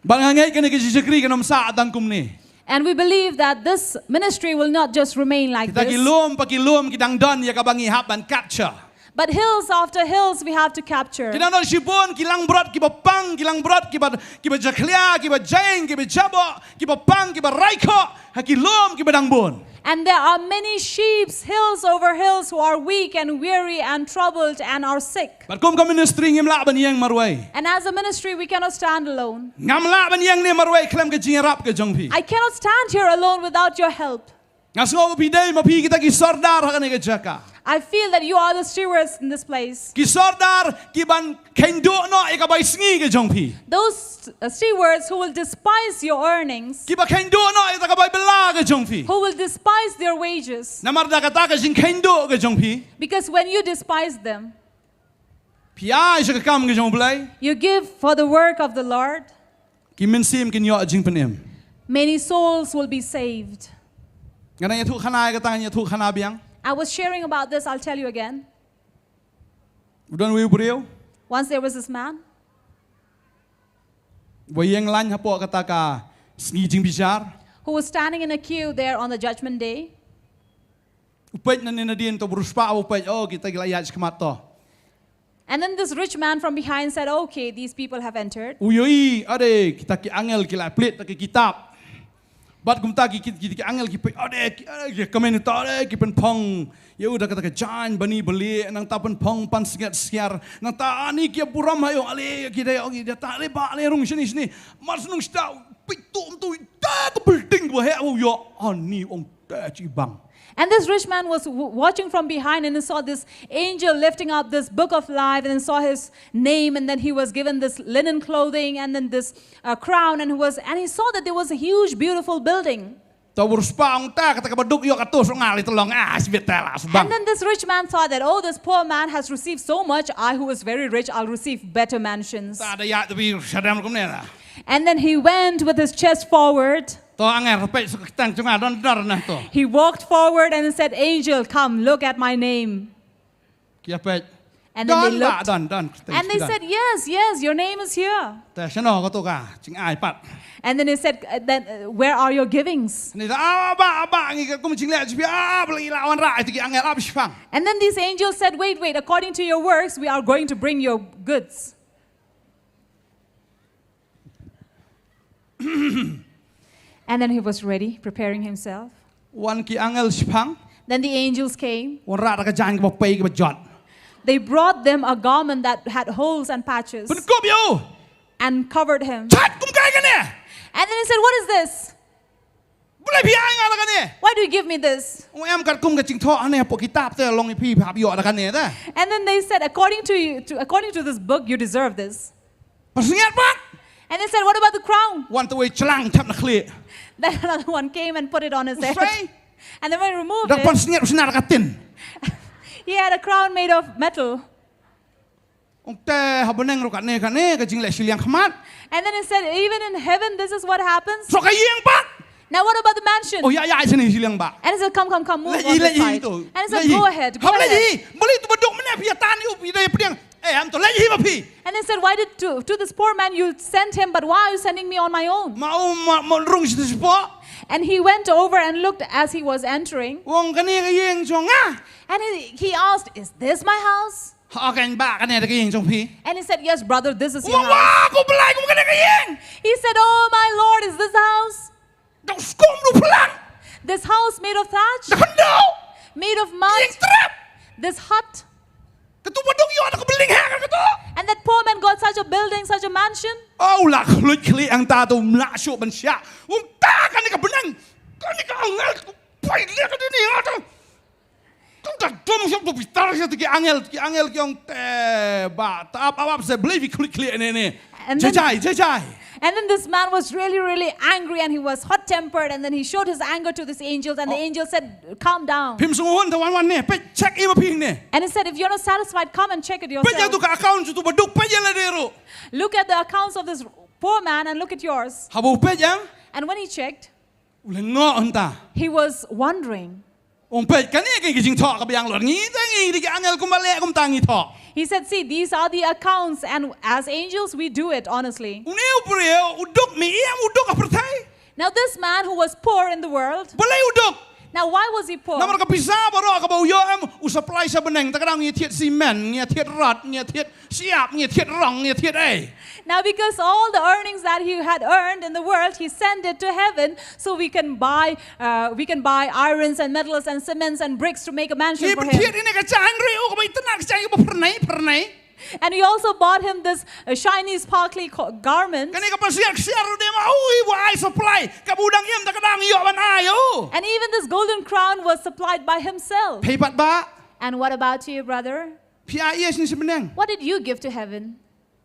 Ba nga ngeit kane ka jingshakri kan ym sah tang kumne. And we believe that this ministry will not just remain like Kita ki this. lum pa ki lum ki dang don ïa ka ba ngi hap ban capture. But hills after hills we have to capture. Ki dang don shibun ki langbrot ki ba pang ki langbrot ki ba ki ba jakhlia ki ba jain ki ba jabo ki ba pang ki ba raikho ha ki lum ki ba dang bun. And there are many sheep, hills over hills, who are weak and weary and troubled and are sick. Bad kum ka ministry ngim lah ban ïeng marwei. And as a ministry, we cannot stand alone. Ngam lah ban ïeng ne marwei khlem ka jingïarap ka jong phi. I cannot stand here alone without your help. Nga sngew ba phi dei ma phi kita ki sordar ha kane ka jaka. I feel that you are the stewards in this place. Ki sordar ki ban khein duh noh ïa ka bai sngi ka jong phi. Those uh, stewards who will despise your earnings, Ki ba khein duh noh ïa ka bai bylla ka jong phi. Who will despise their wages. Namar da kata ka jingkhein duh ka jong phi. Because when you despise them, Phi ai sha ka kam ka jong u Blei. You give for the work of the Lord. Ki mynsiem kin ïoh jingpynim. Many souls will be saved. Nga dang ïathuh khana ïa kata ngan ïathuh khana biang. I was sharing about this, I'll tell you again. U don wei u briew. Once there was this man Ba ïeng lain hapoh kata ka sngi jingbishar. Who was standing in a queue there on the judgment day. U peit na ne nadien to bruspa u peit oh kita ki la ïaid khmat to. And then this rich man from behind said, "Okay, these people have entered." U ïohi ade kita ki angel ki la plie ta ki kitab. Bad kumta ki ki ki angel ki peit ade ki ade ki kmen ta ade ki pynphong. Ïa u da kata ka jaiñ bani bali nangta pynphong pan sngiat sniar nangta ani ki burom ha ïong ale ki dei ong ïa ta ale ba ale rung shini shini. Mar snung sta peit tu tu ta ka building ba he u ïoh ani ong ta chi bang. And this rich man was w- watching from behind and he saw this angel lifting up this book of life and saw his name, and then he was given this linen clothing and then this uh, crown, and he was and he saw that there was a huge, beautiful building. Ka bor spah ong ta, kata kaba duk ïoh kato shu ngal ïa ta long, ah, sbit ta la sbang. And then this rich man thought that, "Oh, this poor man has received so much, I who is very rich, I'll receive better mansions." Ta da ïa ta bi shadam kumne la. And then he went with his chest forward. To angel, peit sa ka tang jong nga, don dar na to. He walked forward and said, "Angel, come, look at my name." Ki ïa peit. And then they looked. Don, don, don. And they said, "Yes, yes, your name is here." Te shano kato ka jingai pat. And then he said, uh, then, uh, "Where are your givings?" Ni da, ah, ba, ba, ngi ka kum jingleh jong phi, ah, ba la ïa la wanrah ïa ki angel, ah, ba shipang. And then these angels said, "Wait, wait, according to your works, we are going to bring your goods." And then he was ready, preparing himself. Wan ki angel shipang. Then the angels came. Wanrah da ka jaiñ kaba pei kaba jot. They brought them a garment that had holes and patches. Pynkup ïa u. And covered him. Chat kum kai kane. And then he said, "What is this?" Balei phi ai nga la kane? "Why do you give me this?" U em katkum ka jingthoh ane hapoh kitab te long ïa phi, phi hap ïoh da kane te. And then they said, "According to you, to, according to this book, you deserve this." Pynsngiat pat. And they said, "What about the crown?" Wan te wei chlang thep na khlieh. Then another one came and put it on his head. Usai. And then when he removed it, da pynsngiat, pynsngiat ka tin. He had a crown made of metal. Ong te ha bneng ruh kane kane ka jingleh shiliang khmat. And then he said, "Even in heaven, this is what happens." Sa ka ïing pat. "Now what about the mansion?" Oh, ïa, ïa, sini shiliang ba. And he said, "Come, come, come, move on this side." And he said, "Go ahead, go ahead." Balei tu ba duk mynne phi ïa tan ïa u phi da ïa pdiang. Eh, am to leh hi ba phi. And he said, "Why did to, to this poor man you sent him, but why are you sending me on my own?" Ma u ma, ma rung shi shi po. And he went over and looked as he was entering. Ong kane ka ïing jong nga. And he, he asked, "Is this my house?" Ha, kane ba kane ka ïing jong phi. And he said, "Yes, brother, this is your house." Wa, ko Blei, ko kane ka ïing. He said, "Oh, my Lord, is this house?" Da u skum da u phlang. This house made of thatch. Da khyndew. Made of mud. Ïing trep. This hut. Katu ba duk ïoh da ka building ha katu. And that poor man got such a building, such a mansion. Oh, la khluit khlieh ang ta tu mla shu ban sha. Um ta kane ka bneng. Kane ka angel. Pai le ka dini ha tu. Kum ta dum sha tu bitar sha tu ki angel, ki angel ki ong te ba ta ap ap ap se blei bi khlieh khlieh ne ne. And then, jai jai, jai jai. And then this man was really, really angry and he was hot-tempered, and then he showed his anger to these angels, and the angel said, "Calm down." Phim sngewhun te wan wan ne, peit check i ba phi ne. And he said, "If you're not satisfied, come and check it yourself." Peit ïa tu ka account tu ba duk, peit ïa lade ruh. Look at the accounts of this poor man and look at yours. Haba u peit ïa. And when he checked, u lyngngoh hynta. He was wondering. Ong peit kane ka jingthoh ka biang lor ngi te ngi dei ki angel kumba leh kumta ngi thoh. He said, "See, these are the accounts, and as angels we do it honestly." Une u briew u duk, mi ïa u duk ha pyrthei. Now this man who was poor in the world. Balei u duk? Now why was he poor? Namar ka pisa baroh kaba u ïoh em u supply sha bneng, ta ka dang ngi thied cement, ngi thied rod, ngi thied Siap, ngi thied rong, ngi thied ei. Now, because all the earnings that he had earned in the world, he sent it to heaven so we can buy, uh, we can buy irons and metals and cements and bricks to make a mansion for him. Ngi thied ine ka jaiñ ruh, ka ba itynnad ka jaiñ ba phyrnai, phyrnai. And we also bought him this, uh, shiny, sparkly co-, garment. Kane ka ba siar, siar ruh de ma, ui, ba ai supply. Ka ba u dang im, ta ka dang ïoh ban ai, oh. And even this golden crown was supplied by himself. Phi pat ba? And what about you, brother? Phi ai ïa shisha bneng. What did you give to heaven?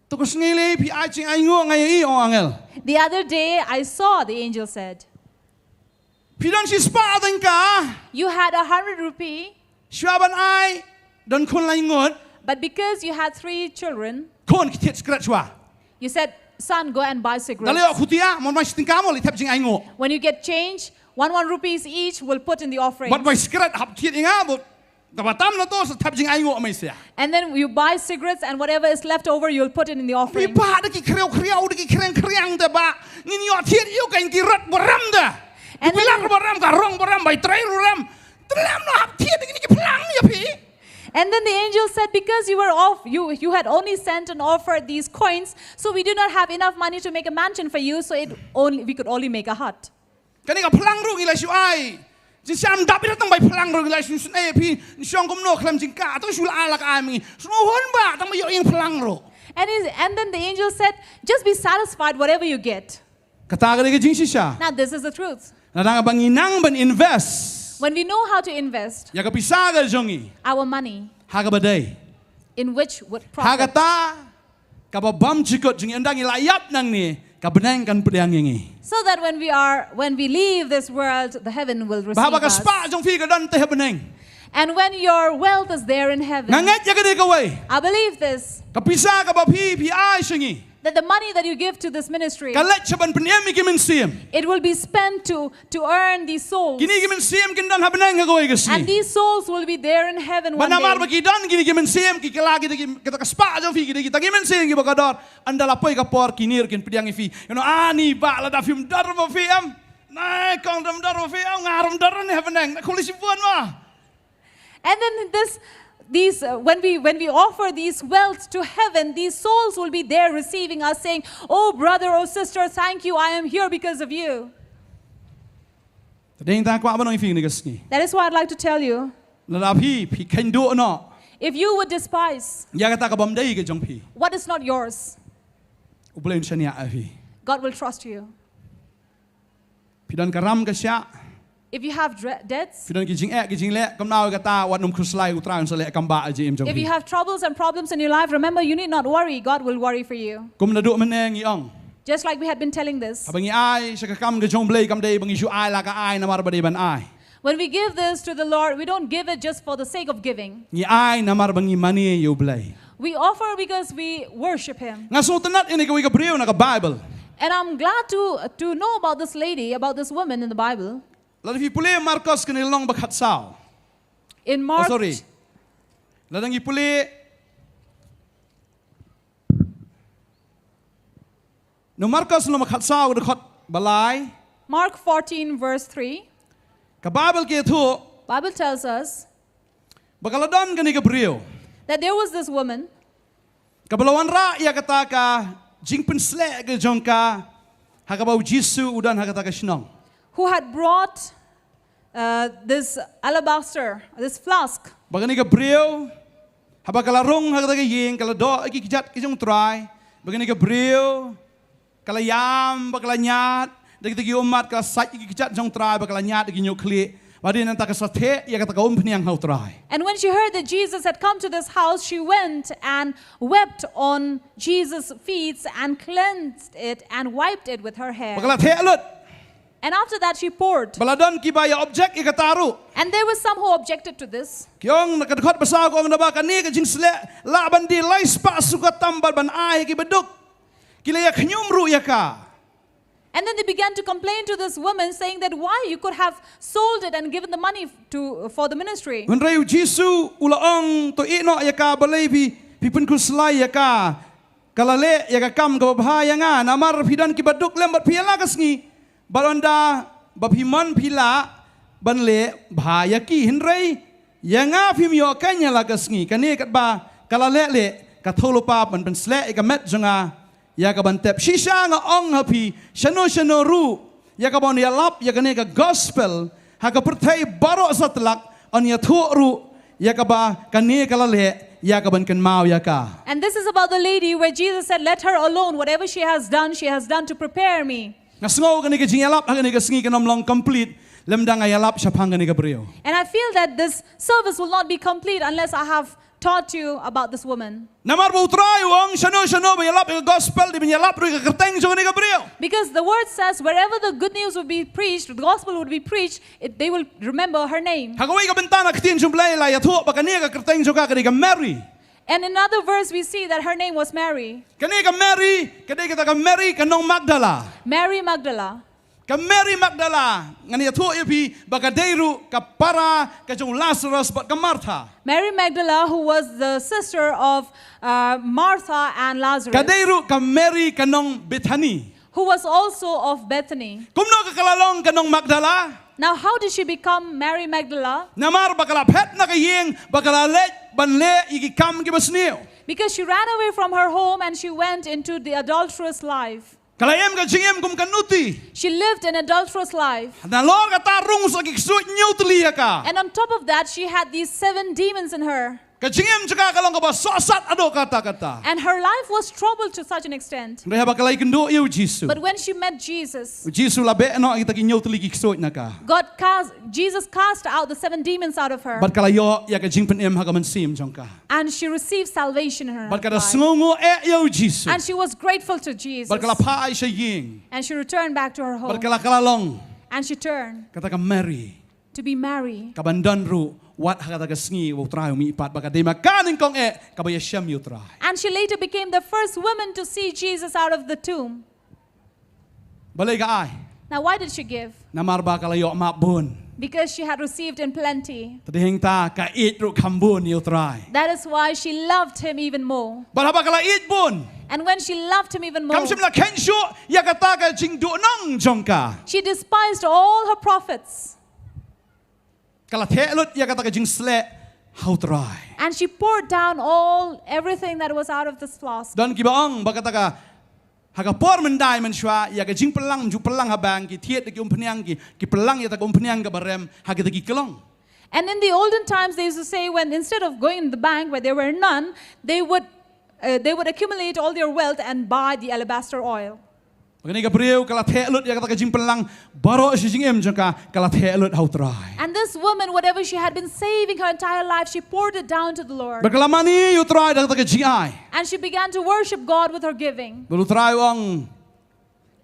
To ka sngi lei phi ai jingainguh nga ïa i, ong angel. The other day I saw, the angel said. Phi don shispah tyngka. You had a hundred rupee. Shuwa ban ai don khun lai ngut. But because you had three children, khun ki thied sikret shuwa. You said, "Son, go and buy cigarettes." Da lei ïoh khutia, mon ban shi tyngka mo lei thep jingainguh. When you get change, one one rupees each, we'll put in the offering. Bad bai sikret hap thied ïa nga bad. Kaba tam na to sa thep jingainguh mai sia. And then you buy cigarettes and whatever is left over, you'll put it in the offering. Ngi bah da ki khriaw khriaw, da ki khriang khriang te ba. Ngin ïoh thied ïa u kein ki rot ba ram da. Ki plang ba ram, ka rong ba ram, bai trai ruh ram. Te lem noh hap thied da ki phlang ïa phi. And then the angel said, "Because you were off, you, you had only sent and offered these coins, so we do not have enough money to make a mansion for you, so it only, we could only make a hut." Kane ka phlang ruh ngi la shu ai. Jingshisha ym dap ïa tang bai phlang ruh ngi la shu sngewsih phi. Ngi shong kumno khlem jingkah. Tang shu la ai la ka ai ma ngi. Sngewhun ba tang ba ïoh ïing phlang ruh. And is, and then the angel said, "Just be satisfied whatever you get." Kata ka dei ka jingshisha. Now this is the truth. Lada ba ngi nang ban invest. When we know how to invest, ïa ka pisa ka jong ngi. Our money. Ha kaba dei. In which would profit. Ha kata kaba bymjukut jong ngi, ynda ngi la ïap nangne, ka bneng kan pdiang ïa ngi. So that when we are, when we leave this world, the heaven will receive Ba haba ka us. spah jong phi ka don te ha bneng. And when your wealth is there in heaven, Nga ngeit ïa kane kawei. I believe this, Ka pisa kaba phi phi ai sha ngi, that the money that you give to this ministry, ka leit sha ban pynim ïa ki mynsiem. It will be spent to, to earn these souls. Kine ki mynsiem kin don ha bneng ha kawei ka sngi. And these souls will be there in heaven Ba one namar ba day. Ki don kine ki mynsiem, ki kylla kita ki, kita ka spah jong phi, kita ki, kita ki mynsiem kiba ka don. Ynda la poi ka por ki nier kin pdiang ïa phi. You know, ani bah, lada phim don ruh ba phi em. Nai kong, dam don ruh ba phi em, nga ruh ym don ruh ne ha bneng. Na khuli shibun ma. And then this, these, uh, when we, when we offer these wealth to heaven, these souls will be there receiving us, saying, "Oh brother, oh sister, thank you. I am here because of you." Te dei tang kwah ban ong ïa phi kane ka sngi. That is what I'd like to tell you. Lada phi phi kheiñ duh noh. If you would despise Ïa kata ka bym dei ka jong phi, what is not yours, U Blei un shaniah ïa phi. God will trust you. Phi don ka ram ka shah, If you have dre- debts, phi don ki jingeh ki jingleh, kynmaw ïa kata, wat nym khuslai, U Trai un sa leh kam bah ha ka jingim jong phi. If you have troubles and problems in your life, remember, you need not worry. God will worry for you. Kum naduh mynne ngi ong, Just like we had been telling this. Haba ngi ai sha ka kam ka jong U Blei, kam dei ba ngi shu ai la ka ai namar ba dei ban ai. When we give this to the Lord, we don't give it just for the sake of giving. Ngi ai namar ba ngi mane ïa U Blei. We offer because we worship Him. Nga sngewtynnat ïa kane kawei ka briew na ka Bible. And I'm glad to, to know about this lady, about this woman in the Bible. Lada phi pule Markos kane lynnong ba khatsaw. In Oh, Mark, sorry. Lada ngi pule Na u Markos lynnong ba khatsaw, dkhot ba lai. Mark fourteen, verse three, Ka Bible ka ïathuh Bible tells us ba ka la don kane ka briew, that there was this woman kaba la wanrah ïa kata ka jingpynsleh ka jong ka ha kaba u Jisu u don ha kata ka shnong. who had brought uh, this alabaster, this flask. Ba kane ka briew, haba ka la rung ha kata ka ïing, ka la doh ïa ki kjat ki jong u Trai. Ba kane ka briew ka la ïam, ba ka la ñiad da kita ki ummat, ka la sait ïa ki kjat jong u Trai, ba ka la ñiad da ki ñiuh khlieh. Ba dei nangta ka sa theh ïa kata ka umphniang ha u Trai. And when she heard that Jesus had come to this house, she went and wept on Jesus' feet and cleansed it and wiped it with her hair. Ba ka la theh lut. And after that, she poured. Ba la don kiba ïa object ïa kata ruh. And there were some who objected to this. Ki ong, na ka dkhot ba saw ka ong, naba kane ka jingsleh lah ban die lai spah suka tam bad ban ai ïa ki baduk. Ki la ïa khñium ruh ïa ka. And then they began to complain to this woman, saying that why you could have sold it and given the money to, for the ministry. Hynrei u Jisu u la ong, to ïeh noh ïa ka, balei phi, phi pynkhuslai ïa ka. Ka la leh ïa ka kam kaba bha ïa nga, namar phi don ki baduk lem bad phi ïa la ka sngi. Bad ynda ba phi mon phi lah ban leh bha ïa ki, hynrei ïa nga phim ïoh keiñ ïa la ka sngi. Kane katba ka la leh leh, ka thew lypa ban pynsleh ïa ka met jong nga ïa ka ban tep. Shisha nga ong ha phi, shano shano ruh ïa kaban ïalap ïa kane ka gospel ha ka pyrthei baroh satlak, yn ïathuh ruh ïa kaba kane ka la leh ïa kaban kynmaw ïa ka. And this is about the lady where Jesus said, "Let her alone. Whatever she has done, she has done to prepare me." Nga sngew kane ka jingïalap ha kane ka sngi kan ym long complete lymda nga ïalap shaphang kane ka briew. And I feel that this service will not be complete unless I have taught you about this woman. Namar ba u Trai u ong, shano shano ba ïalap ïa ka gospel, dei ban ïalap ruh ïa ka kyrteng jong kane ka briew. Because the word says, wherever the good news would be preached, the gospel would be preached, it, they will remember her name. Ha kawei ka bynta na ka ktien jong U Blei la ïathuh ba kane ka kyrteng jong ka ka dei ka Mary. And in another verse, we see that her name was Mary. Kane ka Mary ka dei kata ka Mary ka nong Magdala. Mary Magdala. Ka Mary Magdala, ngan ïathuh ïa phi ba ka dei ruh ka para ka jong u Lazarus bad ka Martha. Mary Magdala, who was the sister of uh, Martha and Lazarus, Ka dei ruh ka Mary ka nong Bethany. Who was also of Bethany. Kumno ka la long ka nong Magdala? Now, how did she become Mary Magdala? Namar ba ka la phet na ka ïing, ba ka la leit ban leh ïa ki kam kiba sniew. Because she ran away from her home and she went into the adulterous life. Ka la im ka jingim kum ka nuti. She lived an adulterous life. Nalor kata rung sa ki ksuid hynñiew tylli ïa ka. And on top of that, she had these seven demons in her. Ka jingim jong ka ka long kaba sohsat haduh katta katta. And her life was troubled to such an extent. Hynrei haba ka la ïakynduh ïa u Jisu, But when she met Jesus, u Jisu u la beh noh ïa kita ki hynñiew tylli ki ksuid na ka. God cast, Jesus cast out the seven demons out of her. Bad ka la ïoh ïa ka jingpynim ha ka mynsiem jong ka. And she received salvation in her life. Bad ka da sngewnguh eh ïa u Jisu. And she was grateful to Jesus. Bad ka la phah sha ïing. And she returned back to her home. Bad ka la, ka la long. And she turned. Kata ka Mary. To be Mary. Kaban don ruh wat ha kata ka sngi ba u Trai u mihpat, ba ka dei ma ka nyngkong eh kaba ïashem ïa u Trai. And she later became the first woman to see Jesus out of the tomb. Balei ka ai? Now, why did she give? Namar ba ka la ïoh map bun. Because she had received in plenty. Te dei hangta ka ïeit ruh kham bun ïa u Trai. That is why she loved him even more. Bad haba ka la ïeit bun, And when she loved him even more, kam shym la kheiñ shuh ïa kata ka jingduhnong jong ka. She despised all her prophets. Ka la theh lut ïa kata ka jingsleh ha u Trai. And she poured down all, everything that was out of this flask. Don kiba ong ba kata ka, ha ka por myndai mynshuwa, ïa ka jingpynlang, ju pynlang ha bank, ki thied da ki umphniang, ki, ki pynlang ïa kata ka umphniang kaba rem ha kita ki klong. And in the olden times, they used to say, when instead of going in the bank where there were none, they would, uh, they would accumulate all their wealth and buy the alabaster oil. Ba kane ka briew ka la theh lut ïa kata ka jingpynlang baroh shi jingim jong ka, ka la theh lut ha u Trai. And this woman, whatever she had been saving her entire life, she poured it down to the Lord. Bad ka la mane ïa u Trai da kata ka jingai. And she began to worship God with her giving. Bad u Trai u ong,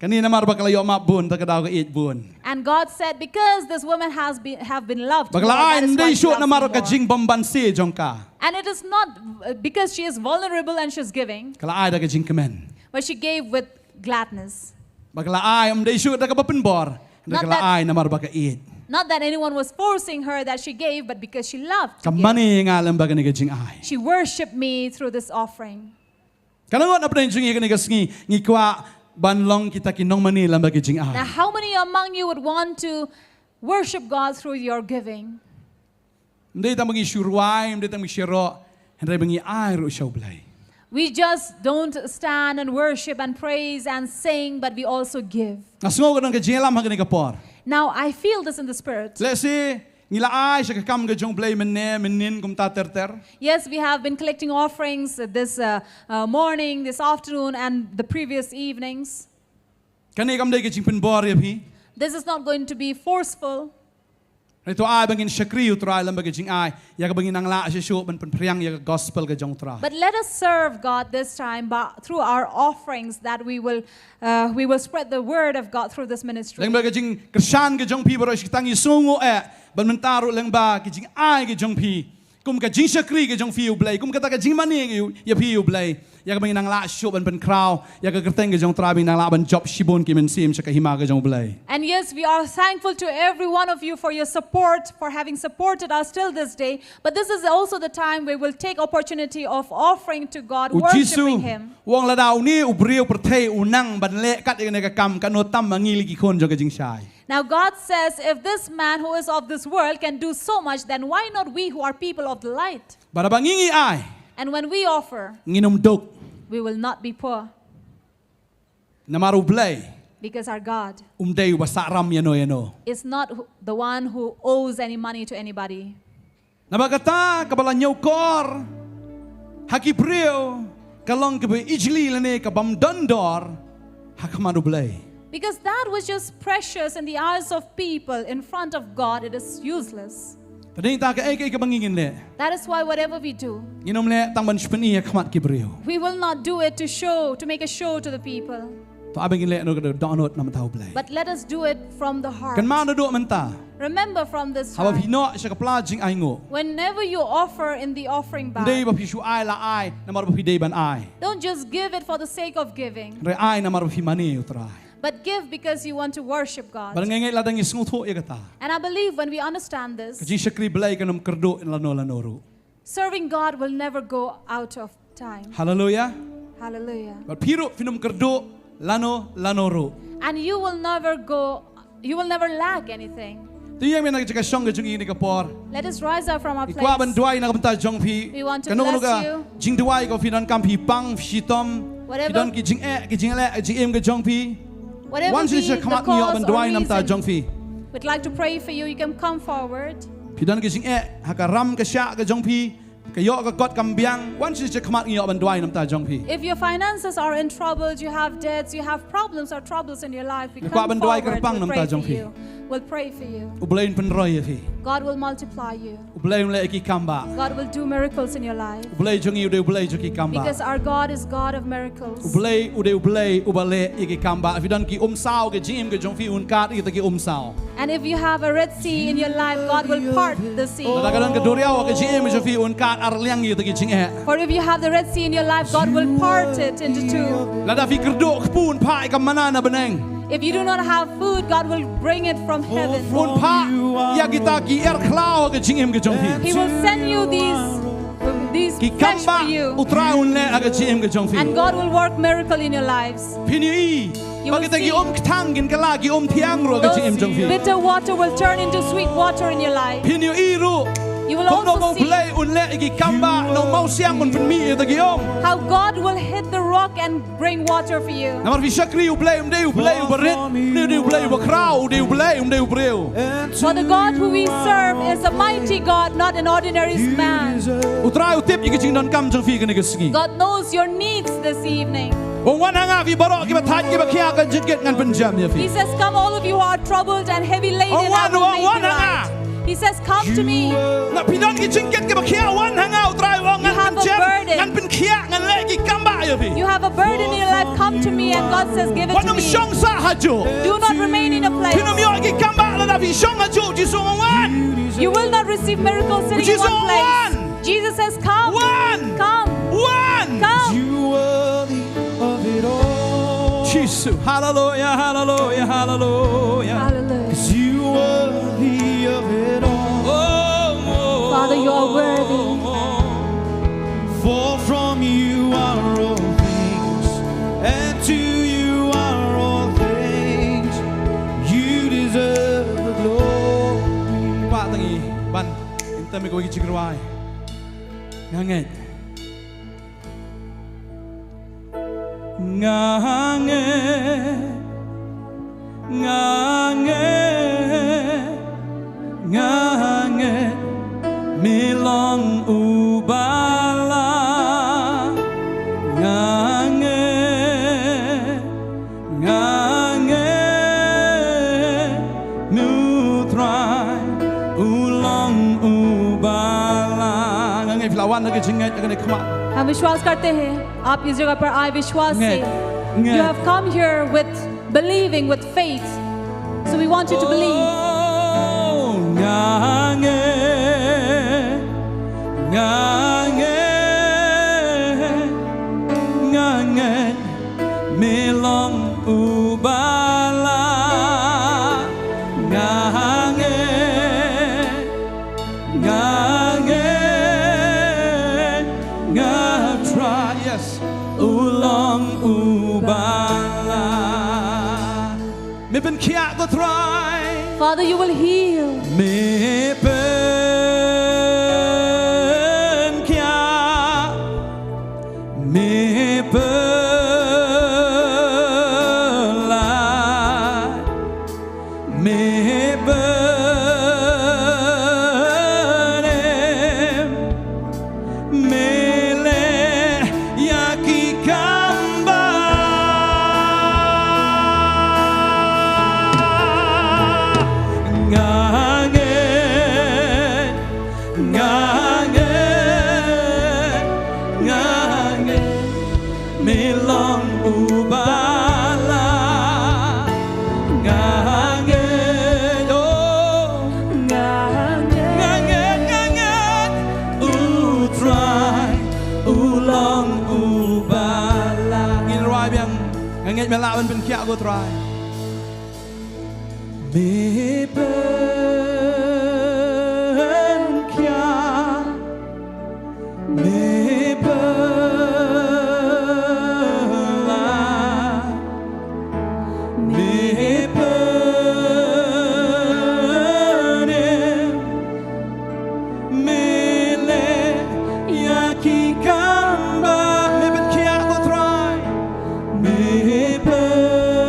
kane namar ba ka la ïoh map bun, te ka daw ka ïeit bun. And God said, because this woman has been, have been loved more, Ba ka la ai, that is why she loves me more. Ym dei shuh namar ka jingbymbanse jong ka. And it is not, uh, because she is vulnerable and she's giving, Ka la ai da ka jingkmen. But she gave with gladness. Ba ka la ai, ym dei shuh da kaba pynbor, da ka la ai namar ba ka ïeit. Not that anyone was forcing her that she gave, but because she loved to give. Ka mane ïa nga lem bad kane ka jingai. She worshipped me through this offering. Katno ngut na pdeng jong ngi kane ka sngi ngi kwah ban long kita ki nongmane lem bad ka jingai? Now, how many among you would want to worship God through your giving? Ym dei tang ba ngi shu rwai, ym dei tang ba ngi shu ïaroh, hynrei ba ngi ai ruh sha u Blei. We just don't stand and worship and praise and sing, but we also give. Nga sngew ka don ka jingïalam ha kane ka por. Now, I feel this in the spirit. Lehse ngi la ai sha ka kam ka jong u Blei mynne mynnin kumta ter ter. Yes, we have been collecting offerings this, uh, uh, morning, this afternoon, and the previous evenings. Kane kam dei ka jingpynbor ïa phi. This is not going to be forceful. Hynrei to ai ba ngin shakri ïa u Trai lem bad ka jingai, ïa kaba ngin nang lah shuh shuh ban pynphriang ïa ka gospel ka jong u Trai. But let us serve God this time by, through our offerings, that we will, uh, we will spread the word of God through this ministry. Lyngba ka jingkyrshan ka jong phi baroh shi katta ngi sngewnguh eh, bad mynta ruh lyngba ka jingai ka jong phi, kum ka jingshakri ka jong phi ïa u Blei, kum kata ka jingmane ïa phi ïa u Blei, ïa kaba ngin nang lah shuh ban pynkhraw ïa ka kyrteng ka jong u Trai, ba ngin nang lah ban jop shibun ki mynsiem sha ka hima ka jong u Blei. And yes, we are thankful to every one of you for your support, for having supported us till this day. But this is also the time we will take opportunity of offering to God, worshipping Him. U Jisu u ong, lada une u briew pyrthei u nang ban leh kat ïa kane ka kam, katno tam ma ngi lei ki khun jong ka jingshai. Now God says, if this man who is of this world can do so much, then why not we who are people of the light? Bad haba ngi ngi ai, And when we offer, ngin ym duk. We will not be poor. Namar u Blei, Because our God um dei uba sahram ïano ïano. Is not who, the one who owes any money to anybody. Namar kata kaba la ñiewkor ha ki briew ka long kaba ijli lane ka bym don dor ha khmat u Blei. Because that which is precious in the eyes of people, in front of God, it is useless. Te dei ta kaei kaei kaba ngi ngin leh, That is why whatever we do, ngin ym leh tang ban shu pyni ha khmat ki briew. We will not do it to show, to make a show to the people. To ai ba ngin leh na ka dohnud na bynta u Blei. But let us do it from the heart. Kynmaw naduh mynta, Remember from this time. Haba phi noh sha ka pla jingainguh, Whenever you offer in the offering bag, ym dei ba phi shu ai la ai namar ba phi dei ban ai. Don't just give it for the sake of giving. Hynrei ai namar ba phi mane ïa u Trai. But give because you want to worship God. Bad nga ngeit lada ngi sngewthuh ïa kata, And I believe when we understand this, ka jingshakri Blei kan ym kyrduh lano lano ruh. Serving God will never go out of time. Haleluia. Hallelujah. Bad phi ruh phin ym kyrduh lano lano ruh. And you will never go, you will never lack anything. To ïeng mih na ka jaka shong ka jong ngi kane ka por. Let us rise up from our place. Ngi kwah ban duwai na ka bynta jong phi. We want to bless you. Kano kano ka jingduwai kaba phi donkam, phi pang, phi shitom, phi don ki jingeh, ki jingleh, ki jingim ka jong phi, wan sha khmat, ngi ïoh ban duwai na ka bynta jong phi. We'd like to pray for you. You can come forward. Phi don ki jingeh ha ka ram ka shah ka jong phi, Ka ïoh ka kot kam biang, wan sha shakhmat ngi ïoh ban duwai namar ta jong phi. If your finances are in trouble, you have debts, you have problems or troubles in your life, we come forward, we'll pray for you. Ngi kwah ban duwai kyrpang namar ta jong phi. We'll pray for you. U Blei un pynroi ïa phi. God will multiply you. U Blei un leh ïa ki kam bah. God will do miracles in your life. U Blei jong ngi u dei u Blei jong ki kam bah. Because our God is God of miracles. U Blei u dei u Blei uba leh ïa ki kam bah. Phi don ki umsaw, ka jingim ka jong phi un kad ïa kita ki umsaw. And if you have a Red Sea in your life, God will part the sea. Lada ka don ka duriaw ha ka jingim ka jong phi un kad arliang ïa kita ki jingeh. For if you have the Red Sea in your life, God will part it into two. Lada phi kyrduh kpu un phah ïa ka manna na bneng. If you do not have food, God will bring it from heaven. Un phah ïa kita ki erkhlaw ha ka jingim ka jong phi. He will send you these, these fish for you. Ki kam bah u Trai un leh ha ka jingim ka jong phi. And God will work miracle in your lives. Phin ïohi ba kita ki um kthang kin kylla ki um thiang ruh ha ka jingim jong phi. Those bitter water will turn into sweet water in your life. Phin ïohi ruh kumno ba u Blei un leh ïa ki kam bah na u mawsiang un pynmih ïa kita ki um. How God will hit the rock and bring water for you. Namar phi shakri U Blei, um dei U Blei uba rit, um dei U Blei uba khraw, um dei U Blei, um dei u briew. For the God who we serve is a mighty God, not an ordinary man. U Trai u tip ïa ki jingdonkam jong phi kane ka sngi. God knows your needs this evening. U ong wan ha nga phi baroh kiba thait kiba khiah, ka jingkit ngan pynjem ïa phi. He says, "Come, all of you who are troubled and heavy laden, I will make you light." He says, "Come to me." Na phi don ki jingkit kiba khiah, wan ha nga, U Trai u ong, ngan pynjem, ngan pynkhiah, ngan leh ki kam bah ïa phi. You have a burden in your life, come to me, and God says, "Give it to me." Wat nym shong sah hajuh. Do not remain in a place. Phin nym ïoh ki kam bah lada phi shong hajuh, Jisu u ong wan. You will not receive miracles sitting in one place. Jisu u ong wan. Jesus says, "Come." Wan. Come. Wan. Come. You worthy of it all. Jisu. Hallelujah, hallelujah, hallelujah. Hallelujah. 'Cause you worthy of it all. Oh, Father, you are worthy. For from you are all things, and to you are all things. You deserve the glory. Pat tangi ban intem ïa kawei ka jingrwai. Nga ngeit. Nga ngeit, nga ngeit, nga ngeit, me long uba lah. Nga ngeit, nga ngeit, me U Trai u long uba lah. Nga ngeit phi la wan da ka jingngeit ha kane ka khmat. हम विश्वास करते हैं, आप इस जगह पर आए विश्वास से। You have come here with believing, with faith. So we want you to believe. Oh, nga ngeit, nga ngeit, nga ngeit, me long uba lah. Nga ngeit, nga ngeit, nga trust. Yes. U long uba lah. Me pynkhiah ko Trai. Father, you will heal. Me pynkhiah. Me pynlait. Me pynim, me leh ïa ki kam bah. Nga ngeit, nga ngeit, nga ngeit. Me long uba lah. Nga ngeit, oh. Nga ngeit, nga ngeit, nga ngeit. U Trai u long uba lah. Ngin rwai biang. Nga ngeit me lah ban pynkhiah ko Trai. Me pynkhiah. Me pynlait, me pynim, me leh ïa ki kam bah, me pynkhiah ko Trai, me pynkhiah.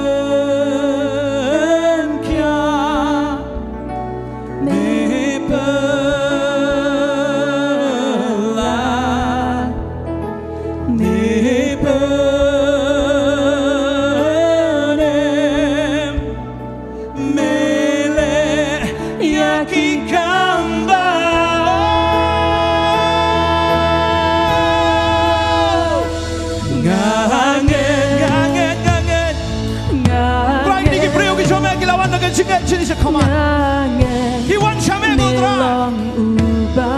Ki kam ba. Nga ngeit, nga ngeit, nga ngeit. Nga ngeit. Trai, kine ki briew ki jong me ki la wan da ka jingngeit jong ki sha khmat. Nga ngeit. Ki wan sha me, ko Trai.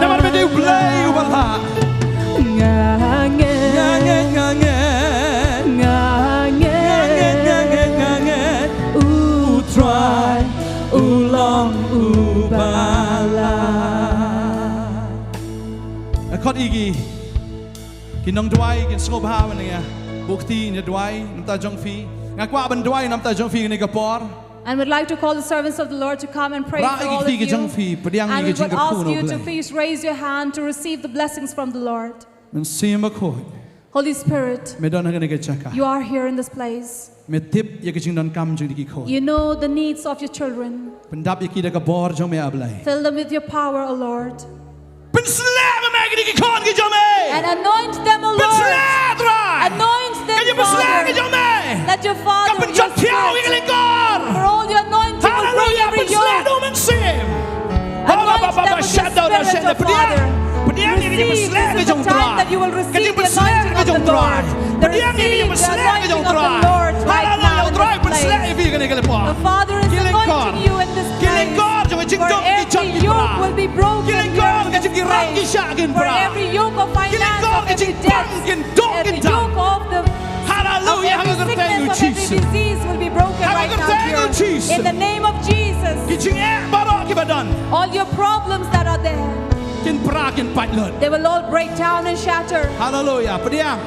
Namar me dei U Blei uba lah. Nga ngeit. Nga ngeit, nga ngeit. Nga ngeit. Nga ngeit, nga ngeit, nga ngeit. U Trai u long uba lah. Nga khot ïa ki, ki nongduwai, kin sngewbha ban ïa buh kti, ïa duwai na bynta jong phi. Nga kwah ban duwai na bynta jong phi kane ka por. And would like to call the servants of the Lord to come and pray for all of you. Rah ïa ki kti ki jong phi, pdiang ïa ki jingkyrkhu na U Blei. And we would ask you to please raise your hand to receive the blessings from the Lord. Mynsiem Bakhuid. Holy Spirit, me don ha kane ka jaka. You are here in this place. Me tip ïa ka jingdonkam jong kine ki khun. You know the needs of your children. Pyndap ïa ki da ka bor jong me, A Blei. Fill them with your power, O Lord. Pynshlur me, me, kine ki khun ki jong me. And anoint them, O Lord. Pynshlur, Trai. Anoint them, Father. Ka jingpynshlur ka jong me. Let your Father, your Spirit, for all your anointing will break every yoke. Ka pynjot thiaw ïa kane ka kor. Hallelujah, pynshlur da U Mynsiem. Anoint them with your Spirit, O Father. Pdiang, pdiang ïa ka jingpynshlur ka jong U Trai. Ka jingpynshlur ka jong U Trai. Pdiang ïa ka jingpynshlur ka jong U Trai. Hallelujah, U Trai, pynshlur ïa phi kane ka por. The Father is anointing you in this place. Ki lyngkor jong ka jingdum ki jot ki pra. Ki lyngkor ka jingkyrhai ki shah ki pra. Ki lyngkor ka jingpang ki duk ki dang. Hallelujah, ha ka kyrteng U Jisu. Ha ka kyrteng U Jisu. In the name of Jesus. Ki jingeh baroh kiba don. All your problems that are there, kin pra, kin pait lut. They will all break down and shatter. Hallelujah. Pdiang.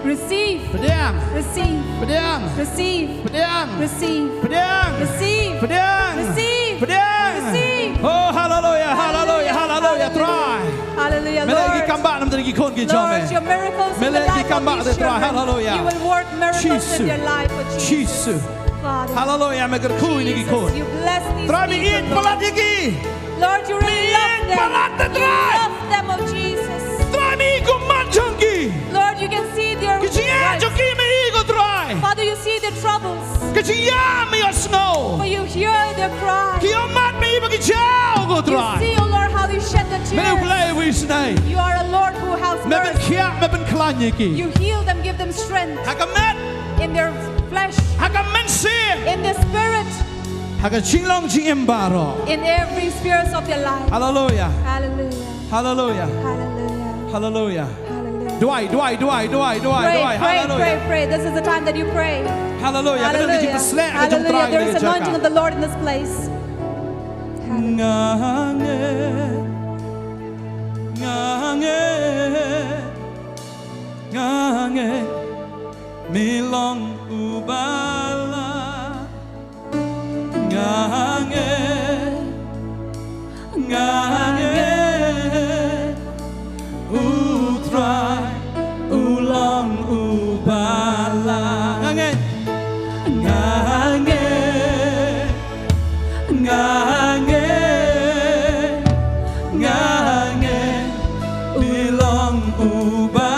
Receive. Pdiang. Receive. Pdiang. Receive. Pdiang. Receive. Pdiang. Receive. Pdiang. Receive. Pdiang. Receive. Oh, hallelujah, hallelujah, hallelujah, Trai. Hallelujah, Lord. Me leh ki kam bah na bynta ki khun ki jong me. Lord, your miracles in the life of these children. Me leh ki kam bah, Trai, hallelujah. You will work miracles in their life, for Jesus. Jisu. Father. Hallelujah, me kyrkhu ïa kine ki khun. Jesus, you bless these people, Lord. Trai, me ïeit palat ïa ki. Lord, you really love them. Me ïeit palat, Trai. You love them, oh Jesus. Trai, me ïeit kumne jong ki. Lord, you can see their hurts. Ki jingeh jong ki me ïeit, ko Trai. Father, you see their troubles. Ki jingeh me ïohsngew. For you hear their cry. Ki ïohmad me ïeit ba ki jaw, ko Trai. You see, oh Lord, how they shed the tears. Me U Blei uba isynei. You are a Lord who has mercy. Me pynkhiah, me pynkhlaiñ ïa ki. You heal them, give them strength. Ha ka met. In their flesh. Ha ka mynsiem. In their spirit. Ha ka jinglong jingim baroh. In every spheres of their life. Hallelujah. Hallelujah. Hallelujah. Hallelujah. Hallelujah. Hallelujah. Duwai, duwai, duwai, duwai, duwai, duwai. Pray, pray, pray, pray. Hallelujah. This is the time that you pray. Hallelujah. Hallelujah. Ka don ka jingpynshlur ka jong U Trai. Hallelujah. There's anointing of the Lord in this place. Hallelujah. Nga ngeit, nga ngeit, nga ngeit. Me long uba lah. Nga ngeit, nga ngeit, U Trai u long uba lah. Nga ngeit, nga ngeit, nga ngeit, nga ngeit, me long uba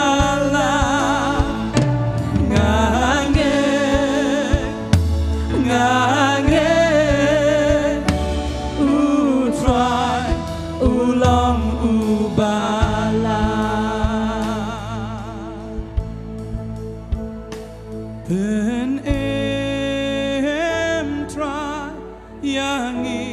lah. Nga ngeit, nga ngeit, U Trai u long uba lah. Pynim, Trai, ïa ngi.